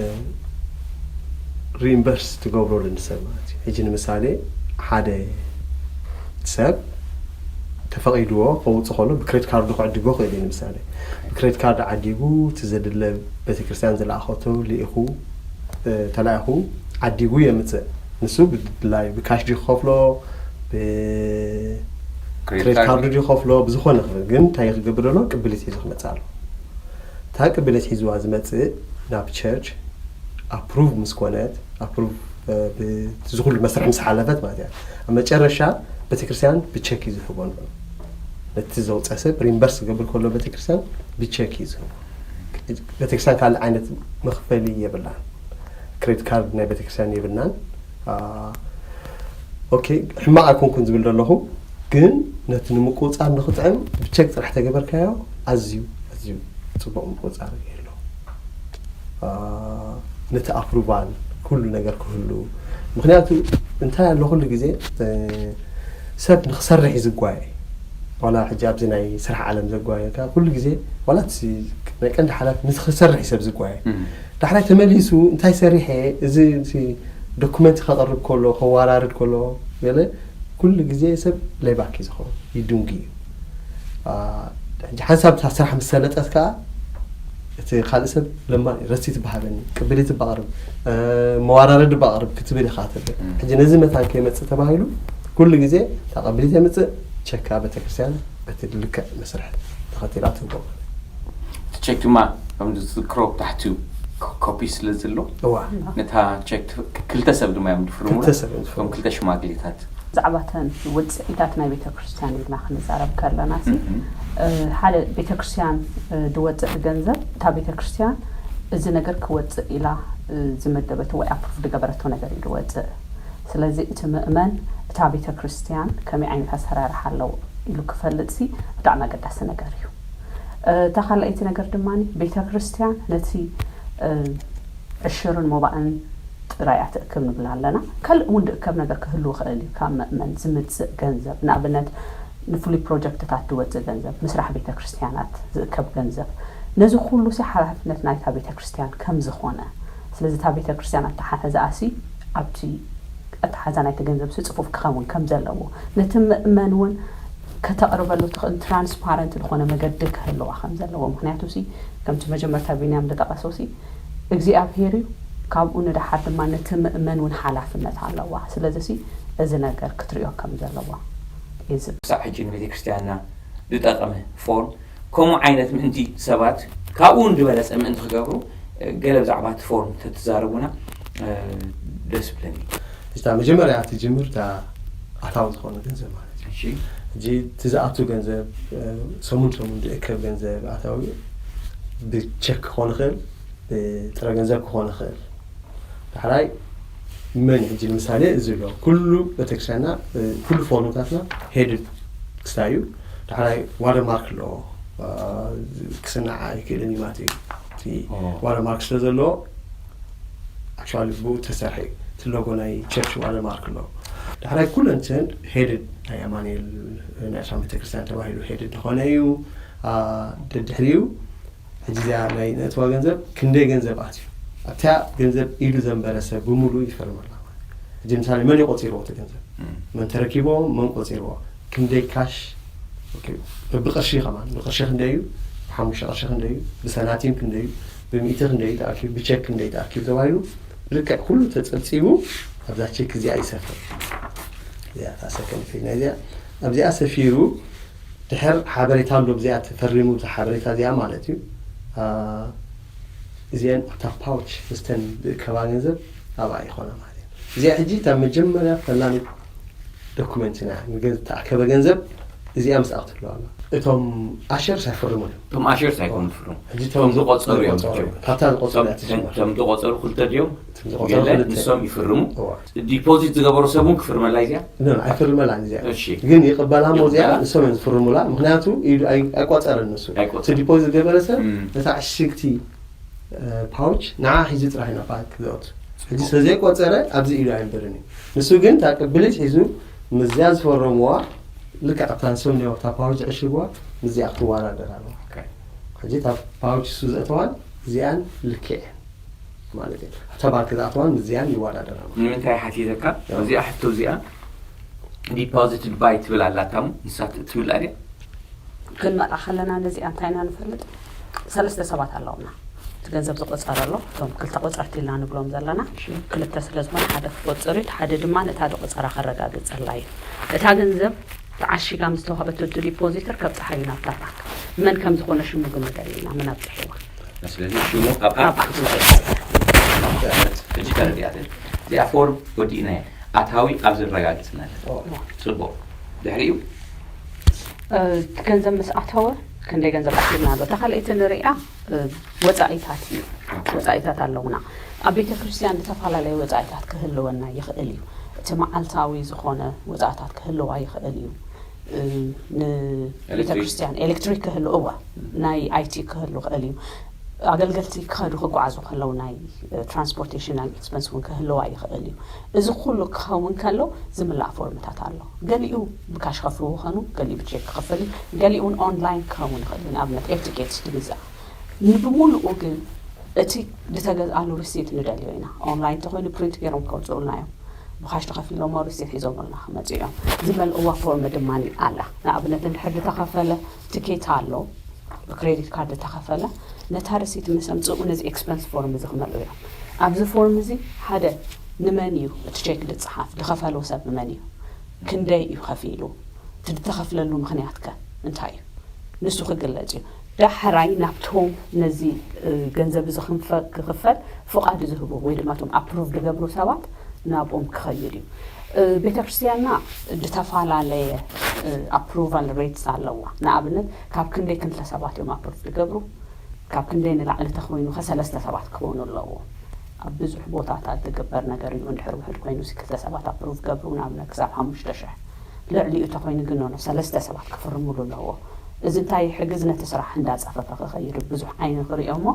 ሪኢምበርስ ትገብረሉ ንሰብ ማለት እዩ። ሕጂ ንምሳሌ፣ ሓደ ሰብ ተፈቒድዎ ከውጽእ ከሎ ብክሬዲት ካርዱ ክዕድጎ ክእል እዩ። ንምሳሌ፣ ብክሬዲት ካርድ ዓዲጉ፣ እቲ ዘድለ ቤተክርስትያን ዝለኣኸቶ ልኢኹ፣ እ፣ ተላኢኹ ዓዲጉ የምጽእ። ንሱ ብድላዩ ብካሽ ድዩ ክኸፍሎ፣ ብ-፣ ክሬዲት ክሬዲት ካርዱ። ካርዱ ድዩ ክኸፍሎ፣ ብዝኾነ ክብል። ግን እንታይ ክገብር ኣሎ? ቅብሊት ሒዙ ክመጽእ ኣሎ። እታ ቅብሊት ሒዝዋ ዝመጽእ ናብ ቸርች ኣፕሩቭ ምስ ኮነት፣ ኣፕሩቭ፣ እ፣ ብ-፣ እዚ ኩሉ መስርሕ ምስ ሓለፈት ማለት እያ። ኣብ መጨረሻ ቤተክርስትያን ብቸክ እዩ ዝህቦ ንዑ። ነቲ ዘውፀ ሰብ ሪምበርስ ክገብር ከሎ ቤተክርስትያን ብቸክ እዩ ዝህቦ። ቤተክርስትያን ካልእ ዓይነት መኽፈሊ የብላን። ክሬዲት ካርድ ናይ ቤተክርስትያን የብልናን። አ፣ ኦኬ፣ ሕማቕ ኣይኮንኩን ዝብል ዘለኹ፣ ግን ነቲ ንምቁጽጻር ንኽጥዕም ብቸክ ጥራሕ ተገበርካዮ፣ ኣዝዩ፣ ኣዝዩ ጽቡቕ ምቁጽጻር የሎ። አ፣ ነቲ ኣፕሩቫል ኩሉ ነገር ክህሉ። ምኽንያቱ እንታይ ኣሎ፣ ኩሉ ግዜ፣ እ፣ ሰብ ንኽሰርሕ እዩ ዝጓየ። ዋላ ሕጂ ኣብዚ ናይ ስራሕ ዓለም ዘጓየካ፣ ኩሉ ግዜ፣ ዋላ እቲ ናይ ቀንዲ ሓላፊ ንኽሰርሕ እዩ ሰብ ዝጓየ። እም። ዳሕራይ ተመሊሱ፣ እንታይ ሰሪሐ፣ እዚ፣ እዚ ዶኩመንት ከቕርብ ከሎ፣ ከወራርድ ከሎ፣ ገለ፣ ኩሉ ግዜ ሰብ ሌባክ እዩ ዝኸውን፣ ይድንጉ እዩ። አ፣ ሕጂ ሓንሳብ እታ ስራሕ ምስ ሰለጠት ከኣ፣ እቲ ካልእ ሰብ ለማ ረሲት ባሃበኒ፣ ቅብሊት ባቕርብ፣ እ፣ መወራረዲ ባቕርብ ክትብል ኢኻ ትብል። እም። ሕጂ ነዚ መታን ከይመጽእ ተባሂሉ፣ ኩሉ ግዜ እታ ቅብሊት የምጽእ፣ ቸካ ቤተክርስትያን በቲ ልክዕ መስርሕ ተኸቲላ ትህቦ። እቲ ቸክ ድማ ከም ዝዝክሮ ታሕቱ ኮ-፣ ኮፒ ስለ ዘሎ፣ እዋ። ነታ ቸክ ት-፣ ክልተ ሰብ ድማ እዮም ዝፍርሙላ። ክልተ ሰብ እዮም ዝፍርሙ። እቶም ክልተ ሽማግሌታት። ብዛዕባ እተን ውጽኢታት ናይ ቤተ ክርስቲያን ኢልና ክንዛረብ ከለና ሲ፣ እም። እ፣ ሓደ ቤተ ክርስቲያን፣ እ፣ ዝወጽእ ገንዘብ፣ እታ ቤተ ክርስቲያን እዚ ነገር ክወጽእ ኢላ፣ እ፣ ዝመደበቶ ወይ ኣፕሩቭ ዝገበረቶ ነገር እዩ ዝወጽእ። ስለዚ እቲ ምእመን እታ ቤተ ክርስቲያን ከመይ ዓይነት ኣሰራርሓ ኣለዎ ኢሉ ክፈልጥሲ ብጣዕሚ ኣገዳሲ ነገር እዩ። እታ ካልኣይቲ ነገር ድማ ቤተ ክርስቲያን ነቲ ዕሽርን ሞባእን ጥራይ ኣትእክብ ንብል ኣለና። ካልእ እውን ድእከብ ነገር ክህሉ ይኽእል እዩ። ካብ ምእመን ዝምፅእ ገንዘብ ንኣብነት ንፍሉይ ፕሮጀክትታት ዝወፅእ ገንዘብ፣ ምስራሕ ቤተ ክርስቲያናት ዝእከብ ገንዘብ፣ ነዚ ኩሉ ሲ ሓላፍነት ናይታ ቤተ ክርስቲያን ከም ዝኾነ፣ ስለዚ እታ ቤተ ክርስቲያን ኣተሓሕዛኣ ሲ ኣብቲ ኣተሓዛ ናይቲ ገንዘብ ሲ ፅፉፍ ክኸውን ከም ዘለዎ፣ ነቲ ምእመን እውን ከተቕርበሉ ትኽእል ትራንስፓረንት ዝኾነ መገዲ ክህልዋ ከም ዘለዎ። ምክንያቱ ሲ ከምቲ መጀመርታ ቢንያም ዝጠቐሶ ሲ እግዚኣብሔር እዩ፣ ካብኡ ንደሓር ድማ ነቲ ምእመን እውን ሓላፍነት ኣለዋ። ስለዚ ሲ እዚ ነገር ክትሪኦ ከም ዘለዋ እዩ ዝብል። ክሳብ ሕጂ ንቤተክርስትያንና ዝጠቐመ ፎርም ከምኡ ዓይነት ምእንቲ ሰባት ካብኡ እውን ዝበለፀ ምእንቲ ክገብሩ ገለ ብዛዕባ እቲ ፎርም ተትዛረቡና ደስ ብለኒ። እታ መጀመርያ ትጅምር እታ ኣታዊ ዝኾነ ገንዘብ ማለት እዩ። እሺ። ሕጂ እቲ ዝኣቱ ገንዘብ ሰሙን ሰሙን ዝእከብ ገንዘብ ኣታዊ ብቸክ ክኾን ይኽእል፣ ብጥረ ገንዘብ ክኾን ይኽእል። ዳሕራይ መን እዩ ሕጂ ንምሳሌ እዚ ኣሎ ኩሉ ቤተክርስትያንና ኩሉ ፎርምታትና ሄድድ ክስታይ እዩ። ዳሕራይ ዋተርማርክ ኣለዎ፣ ክስናዕ ኣይክእልን እዩ ማለት እዩ። እቲ ዋተርማርክ ስለ ዘለዎ ኣክቹዋሊ ብኡ ተሰርሐ እዩ እቲ ሎጎ ናይ ቸርች ዋተርማርክ ኣለዎ። ዳሕራይ ኩለን ሰን ሄድድ ናይ ኣማኑኤል ናይ ኤርትራን ቤተክርስትያን ተባሂሉ ሄድድ ዝኾነ እዩ። ደድሕሪኡ ሕጂ እዚኣ ናይ ነእትዋ ገንዘብ ክንደይ ገንዘብ ኣትዩ ኣብታ ገንዘብ ኢዱ ዘንበረ ሰብ ብምሉእ ይፈርመላ። ሕጂ ምሳሌ መን እዩ ቆፂርዎ እቲ ገንዘብ? መን ተረኪብዎ? መን ቆፂርዎ? ክንደይ ካሽ? ኦኬ፣ ብብቅርሺ ከማን ብቅርሺ ክንደይ እዩ? ብሓሙሽተ ቅርሺ ክንደይ እዩ? ብሰናቲም ክንደይ እዩ? ብሚእቲ ክንደይ እዩ ተኣኪቡ? ብቸክ ክንደይ እዩ ተኣኪቡ ተባሂሉ ልክዕ ኩሉ ተፀብፂቡ ኣብዛ ቼክ እዚኣ ይሰፍር። እዚኣ እታ ሰከንድ ፔጅ ናይ እዚኣ ኣብዚኣ ሰፊሩ ድሕር ሓበሬታ ኣሎ ብዚኣ ተፈሪሙ እዛ ሓበሬታ እዚኣ ማለት እዩ። እዚአን ኣብታ ፓውች ምስተን ዝእከባ ገንዘብ ኣብኣ ይኾና ማለት እዩ። እዚኣ ሕጂ እታ መጀመርያ ፈላሚት ዶኩመንት ኢና ንገንዘብ ተኣከበ ገንዘብ እዚኣ ምስኣ ክትህልዋ ኣለዋ። እቶም ኣሸርስ ኣይፍርሙን እዮም። እቶም ኣሸርስ ኣይኮኑ ዝፍርሙ። ሕጂ እቶም እቶም ዝቆጸሩ እዮም ዝቆጸሩ ዝፍርሙ። እዮም። ካብታ ዝቆጸሩ እያ ትጅምር። እቶም ዝቆጸሩ ክልተ ድዮም? እቶም ዝቆጸሩ ገለ ክልተ። ንሶም ይፍርሙ። እዋ። ዲፖዚት ዝገበሩ ሰብ እውን ክፍርመላ እዚኣ? ኖ፣ ኣይፍርመላን እዚኣ። እሺ። ግን ይቕበላ እሞ እዚኣ ይቕበላ። ንሶም እዮም ዝፍርሙላ። ምክንያቱ ኢዱ ኣይ- ኣይቆጸረን ንሱ። ኣይቆጸረን። እቲ ዲፖዚት ዝገበረ ሰብ እም። ነታ ዕሽግቲ ፓውች ንዓ ሒዙ ጥራሕ ኢና ባንክ ዘእቱ። ሕጂ ስለዘይቆፀረ ኣብዚ ኢሉ ኣይንበርን እዩ። ንሱ ግን እታ ቅብሊት ሒዙ ምስዚኣ ዝፈረምዋ ልክዕ ኣብታ ንሶም ነታ ፓውች ዝዕሽግዋ ምስዚኣ ክትወዳደር ኣለዋ። ሕጂ እታ ፓውች እሱ ዘእተዋን እዚኣን ልክዕ እየን ማለት እዩ። ኣብታ ባንክ ዝኣተዋን ምስዚኣን ይወዳደር ኣለዋ። ንምንታይ ሓቲተካ እዚኣ ሕቶ እዚኣ ዲፖዚትድ ባይ ትብል ኣላታ እሞ ንሳ ትብል ኣድያ? ክንመርዓ ከለና ነዚኣ እንታይ ኢና ንፈልጥ? ሰለስተ ሰባት ኣለውና። እቲ ገንዘብ ዝቆፀረሎ እቶም ክልተ ቆፀርቲ ኢልና ንብሎም ዘለና ክልተ ስለ ዝኾነ ሓደ ክቆፅር እዩ፣ ሓደ ድማ ነታ ዝቆፀራ ከረጋግፀላ እዩ። እታ ገንዘብ ተዓሺጋ ምስ ተዋህበት እቲ ዲፖዚተር ከብፅሓ እዩ ናብታ ባንክ። መን ከም ዝኾነ ሽሙ ግን ንገርልና፣ መን ኣብፅሕዋ? ስለዚ ሽሙ ኣብኣ ኣብኣ ክትውፅእ። ሕጂ ተረዲኣትን እዚኣ ፎርም ወዲእናያ ኣታዊ ኣብ ዝረጋግፅና ኣለና። ፅቡቕ ድሕሪኡ ገንዘብ ምስ ኣተወ ክንደይ ገንዘብ ኣኪልና ኣሎ? እታ ካልኣይቲ ንሪኣ ወፃኢታት እዩ። ወፃኢታት ኣለውና። ኣብ ቤተ ክርስቲያን ዝተፈላለየ ወፃኢታት ክህልወና ይኽእል እዩ። እቲ መዓልታዊ ዝኾነ ወፃኢታት ክህልዋ ይኽእል እዩ። ንቤተ ክርስቲያን ኤሌክትሪክ ክህሉ እዋ ናይ ኣይቲ ክህሉ ይኽእል እዩ። ኣገልገልቲ ክኸዱ ክጓዓዙ ከለዉ ናይ ትራንስፖርቴሽናል ኤክስፐንስ እውን ክህልዋ ይኽእል እዩ። እዚ ኩሉ ክኸውን ከሎ ዝምላእ ፎርምታት ኣሎ። ገሊኡ ብካሽ ከፍልዎ ኾኑ፣ ገሊኡ ብቼክ ክኽፈል እዩ፣ ገሊኡ እውን ኦንላይን ክኸውን ይኽእል እዩ። ንኣብነት ኤር ቲኬትስ ትግዛእ። ንብሙሉኡ ግን እቲ ዝተገዝኣሉ ሪሲት ንደልዮ ኢና። ኦንላይን እንተኾይኑ ፕሪንት ገይሮም ከውፅኡልና እዮም። ብካሽ ተኸፊሎሞ ሪሲት ሒዞምልና ክመፅኡ እዮም። ዝመልእዋ ፎርም ድማ ኣላ። ንኣብነት እንድሕር ዝተኸፈለ ትኬት ኣሎ፣ ብክሬዲት ካርድ ዝተኸፈለ፣ ነታ ሪሲት ምስ ኣምፅኡ ነዚ ኤክስፐንስ ፎርም እዚ ክመልኡ እዮም። ኣብዚ ፎርም እዚ ሓደ ንመን እዩ እቲ ቼክ ዝፀሓፍ? ዝኸፈሎ ሰብ መን እዩ? ክንደይ እዩ ከፊሉ? እቲ ዝተኸፍለሉ ምኽንያት ከ እንታይ እዩ? ንሱ ክግለፅ እዩ። ዳሕራይ ናብቶም ነዚ ገንዘብ እዚ ክኽፈል ፍቓድ ዝህቡ ወይ ድማ እቶም ኣፕሩቭ ዝገብሩ ሰባት ናብኦም ክኸይድ እዩ። ቤተ ክርስቲያንና ዝተፈላለየ ኣፕሩቫል ሬትስ ኣለዋ። ንኣብነት ካብ ክንደይ ክልተ ሰባት እዮም ኣፕሩቭ ዝገብሩ፣ ካብ ክንደይ ንላዕሊ ተኾይኑ ከ ሰለስተ ሰባት ክኾኑ ኣለዎ። ኣብ ብዙሕ ቦታታት ዝግበር ነገር እዩ። እንድሕር ውሕድ ኮይኑ ሲ ክልተ ሰባት ኣፕሩቭ ገብሩ፣ ንኣብነት ክሳብ ሓሙሽተ ሽሕ፣ ልዕሊኡ ተኮይኑ ግን ኖ ሰለስተ ሰባት ክፍርሙሉ ኣለዎ። እዚ እንታይ ይሕግዝ? ነቲ ስራሕ እንዳፀፈፈ ክኸይድ ብዙሕ ዓይኒ ክሪኦ እሞ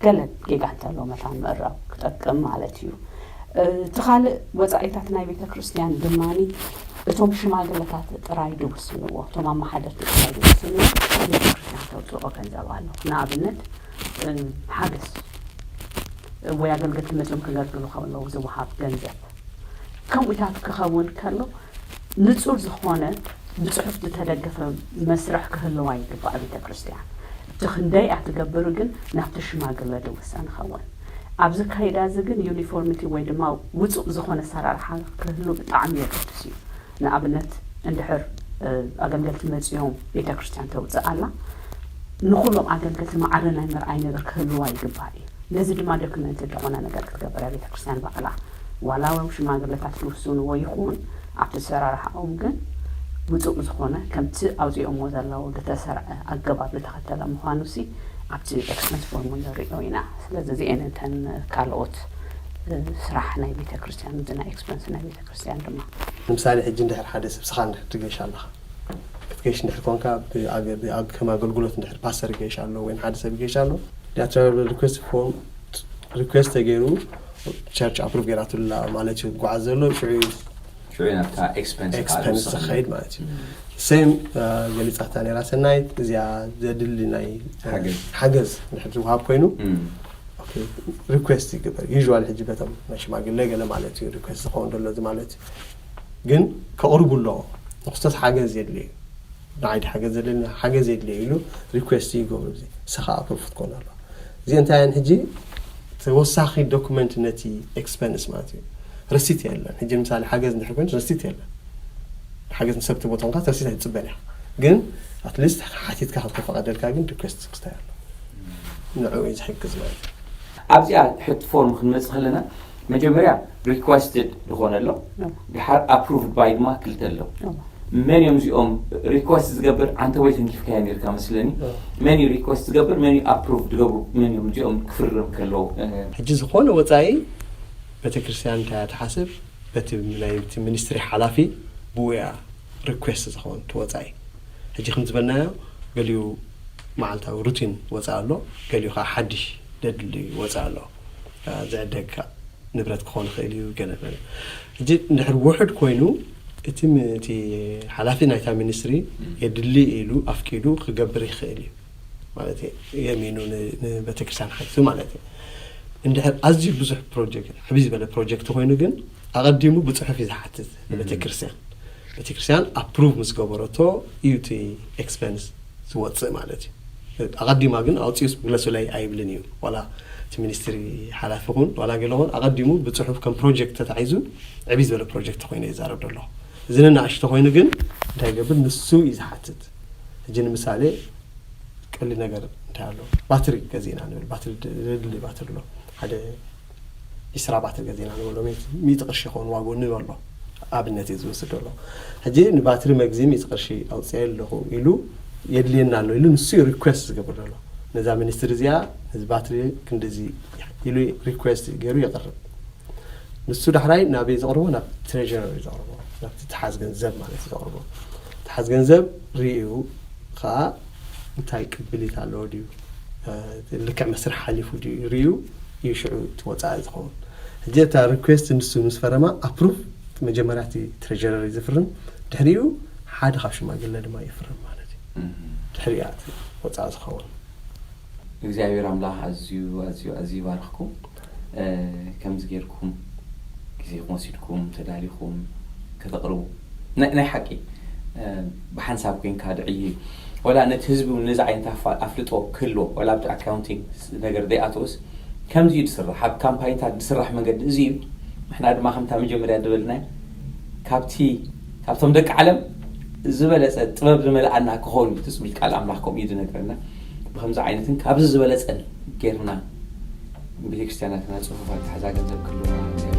ገለ ጌጋ እንተሎ መታን ምእራም ክጠቅም ማለት እዩ። እቲ ካልእ ወፃኢታት ናይ ቤተ ክርስቲያን ድማ እቶም ሽማግለታት ጥራይ ድውስንዎ፣ እቶም ኣመሓደርቲ ጥራይ ድውስንዎ። ቤተ ክርስቲያን ተውፅኦ ገንዘብ ኣሎ። ንኣብነት ሓገዝ ወይ ኣገልግልቲ መፅኦም ከገልግሉ ከለዉ ዝወሃብ ገንዘብ ከምኡታት ክኸውን ከሎ ንፁር ዝኾነ ብፅሑፍ ዝተደገፈ መስርሕ ክህልዋ ይግባእ። ቤተ ክርስቲያን እቲ ክንደይ እያ ትገብር ግን ናብቲ ሽማግለ ድውሰን ይኸውን። ኣብዚ ካይዳ እዚ ግን ዩኒፎርሚቲ ወይ ድማ ውፁእ ዝኾነ ኣሰራርሓ ክህሉ ብጣዕሚ የገድስ እዩ። ንኣብነት እንድሕር ኣገልገልቲ መፂኦም ቤተ ክርስቲያን ተውፅእ ኣላ፣ ንኩሎም ኣገልገልቲ ማዕረ ናይ ምርኣይ ነገር ክህልዋ ይግባእ እዩ። ነዚ ድማ ዶክመንት ዝኾነ ነገር ክትገብር እያ ቤተ ክርስቲያን ባዕላ። ዋላ እውን ሽማግለታት ዝውስንዎ ይኹን ኣብቲ ኣሰራርሓኦም ግን ውፁእ ዝኾነ ከምቲ ኣውፂኦምዎ ዘለዉ ዝተሰርዐ ኣገባብ ዝተኸተለ ምዃኑ ሲ ኣብቲ ኤክስፐንስ ፎርም ንሪኦ ኢና። ስለዚ እዚኤን እንተን ካልኦት ስራሕ ናይ ቤተ ክርስቲያን እዚ ናይ ኤክስፐንስ ናይ ቤተ ክርስቲያን ድማ ንምሳሌ ሕጂ እንድሕር ሓደ ሰብ ስኻ እንድሕር ትገሽ ኣለኻ ክትገሽ እንድሕር ኮንካ ከም ኣገልግሎት እንድሕር ፓስተር ይገሽ ኣሎ ወይ ሓደ ሰብ ይገሽ ኣሎ ዲያትራል ሪኩዌስት ፎርም ሪኩዌስት ተገይሩ ቸርች ኣፕሩቭ ገይራትላ ማለት እዩ። ዝጓዓዝ ዘሎ ሽዑ እዩ ሽዑ ናብታ ኤክስፐንስ ኤክስፐንስ ዝኸይድ ማለት እዩ። ሴም ገሊፃታ ነራ ሰናይት እዚኣ ዘድሊ ናይ ሓገዝ። ሓገዝ እንድሕር ዝወሃብ ኮይኑ ሪኩዌስት ይግበር። ዩዥዋል ሕጂ በቶም ናይ ሽማግለ ገለ ማለት እዩ ሪኩዌስት ዝኸውን ዘሎ እዚ ማለት እዩ። ግን ከቕርቡ ኣለዎ ንክስቶስ ሓገዝ የድልዩ ንዓይዲ ሓገዝ ዘለኒ ሓገዝ የድልዩ ኢሉ ሪኩዌስት ይገብሩ እዚ ንስኻ ኣፕሩቭ ክትኮን ኣለዋ። እዚ እንታይ እየን ሕጂ ተወሳኺ ዶኩመንት ነቲ ኤክስፐንስ ማለት እዩ። ረሲት የለን። ሕጂ ምሳሌ ሓገዝ እንድሕር ኮይኑ ረሲት የለን። ሓገዝ ንሰብ ትቦ ተንካ ረሲት ኣይትፅበን ኢኻ። ግን ኣትሊስት ሓቲትካ ከተፈቐደልካ ግን ሪኩዌስት ክስታይ ኣሎ። ንዕኡ እዩ ዝሕግዝ ማለት እዩ። ኣብዚኣ ሕቲ ፎርም ክንመፅእ ከለና መጀመርያ ሪኳስትድ ዝኾነ ኣሎ ድሓር ኣፕሩቭድ ባይ ድማ ክልተ ኣሎ። መን እዮም እዚኦም ሪኳስት ዝገብር? ኣንተ ወይ ተንኪፍካዮ ነርካ መስለኒ። መን እዩ ሪኳስት ዝገብር? መን እዩ ኣፕሩቭ ዝገብሩ? መን እዮም እዚኦም ክፍርም ከለዉ? ሕጂ ዝኾነ ወፃኢ ቤተክርስትያን እንታይ እያ ትሓስብ? በቲ ናይ እቲ ሚኒስትሪ ሓላፊ ብኡ እያ ሪኩዌስት ዝኸውን እቲ ወፃኢ። ሕጂ ከም ዝበልናዮ ገሊኡ መዓልታዊ ሩቲን ወፃኢ ኣሎ፣ ገሊኡ ከዓ ሓድሽ ደድሊ ወፃኢ ኣሎ። ዝዕደግ ንብረት ክኾን ይኽእል እዩ ገለ ገለ። ሕጂ እንድሕር ውሑድ ኮይኑ እቲ እቲ ሓላፊ ናይታ ሚኒስትሪ የድሊ ኢሉ ኣፍቂዱ ክገብር ይኽእል እዩ ማለት የሚኑ ንቤተክርስትያን ሓይሱ ማለት እዩ። እንድሕር ኣዝዩ ብዙሕ ፕሮጀክት ዕብይ ዝበለ ፕሮጀክት ኮይኑ ግን ኣቐዲሙ ብፅሑፍ እዩ ዝሓትት ንቤተክርስትያን። ቤተክርስትያን ኣፕሩቭ ምስ ገበረቶ እዩ እቲ ኤክስፐንስ ዝወፅእ ማለት እዩ። ኣቐዲማ ግን ኣውፅኡስ ግለሱለይ ኣይብልን እዩ። ዋላ እቲ ሚኒስትሪ ሓላፊ ኹን ዋላ ገለ ኹን ኣቐዲሙ ብፅሑፍ ከም ፕሮጀክት ተታሒዙ ዕብይ ዝበለ ፕሮጀክት ኮይኑ ይዛረብ ዘሎ። እዚ ንናእሽቶ ኮይኑ ግን እንታይ ይገብር ንሱ እዩ ዝሓትት። ሕጂ ንምሳሌ ቀሊ ነገር እንታይ ኣሎ ባትሪ ገዚእና ንብል ባትሪ ድሊ ባትሪ ኣሎ ሓደ ዒስራ ባትሪ ገዚእና ንበሎ ሚእቲ ቅርሺ ይኸውን ዋግኡ ንበሎ ኣብነት እዩ ዝወስድ ዘሎ። ሕጂ ንባትሪ መግዚ ሚእቲ ቅርሺ ኣውፅአ ኣለኹ ኢሉ የድልየና ኣሎ ኢሉ ንሱ እዩ ሪኩዌስት ዝገብር ዘሎ ነዛ ሚኒስትሪ እዚኣ ነዚ ባትሪ ክንዲዚ ኢሉ ሪኩዌስት ገይሩ የቕርብ። ንሱ ዳሕራይ ናበይ ዘቕርቦ ናብ ትሬዥረር እዩ ዘቕርቦ ናብቲ ተሓዝ ገንዘብ ማለት እዩ ዘቕርቦ። ተሓዝ ገንዘብ ርእዩ ከዓ እንታይ ቅብሊት ኣለዎ ድዩ ልክዕ መስርሕ ሓሊፉ ድዩ ርእዩ እዩ ሽዑ እቲ ወፃኢ ዝኸውን። ሕጂ እታ ሪኩዌስት ንሱ ምስ ፈረማ ኣፕሩቭ መጀመርያ እቲ ትሬዥረር እዩ ዝፍርም። ድሕሪኡ ሓደ ካብ ሽማግለ ድማ ይፍርም ማለት እዩ። ድሕሪያ እቲ ወፃኢ ዝኸውን። እግዚኣብሔር ኣምላኽ ኣዝዩ ኣዝዩ ኣዝዩ ይባርኽኩም። ከምዚ ጌርኩም ግዜኹም ወሲድኩም ተዳሊኹም ከተቕርቡ ናይ ሓቂ ብሓንሳብ ኮይንካ ድዕይ ወላ ነቲ ህዝቢ እውን ነዚ ዓይነት ኣፍልጦ ክህልዎ ወላ ኣብቲ ኣካውንቲንግ ነገር ዘይኣተውስ ከምዚ እዩ ዝስራሕ ኣብ ካምፓይንታት ዝስራሕ መንገዲ እዚ እዩ። ንሕና ድማ ከምታ መጀመርያ ዝበልናዮ ካብቲ ካብቶም ደቂ ዓለም ዝበለፀ ጥበብ ዝመልኣና ክኸውን እዩ ትፅቢት ቃል ኣምላኽ ከምኡ እዩ ዝነግረና። ብከምዚ ዓይነትን ካብዚ ዝበለፀን ጌርና ቤተክርስትያናትና ፅፉፋት ሓዛ ገንዘብ ክህልወና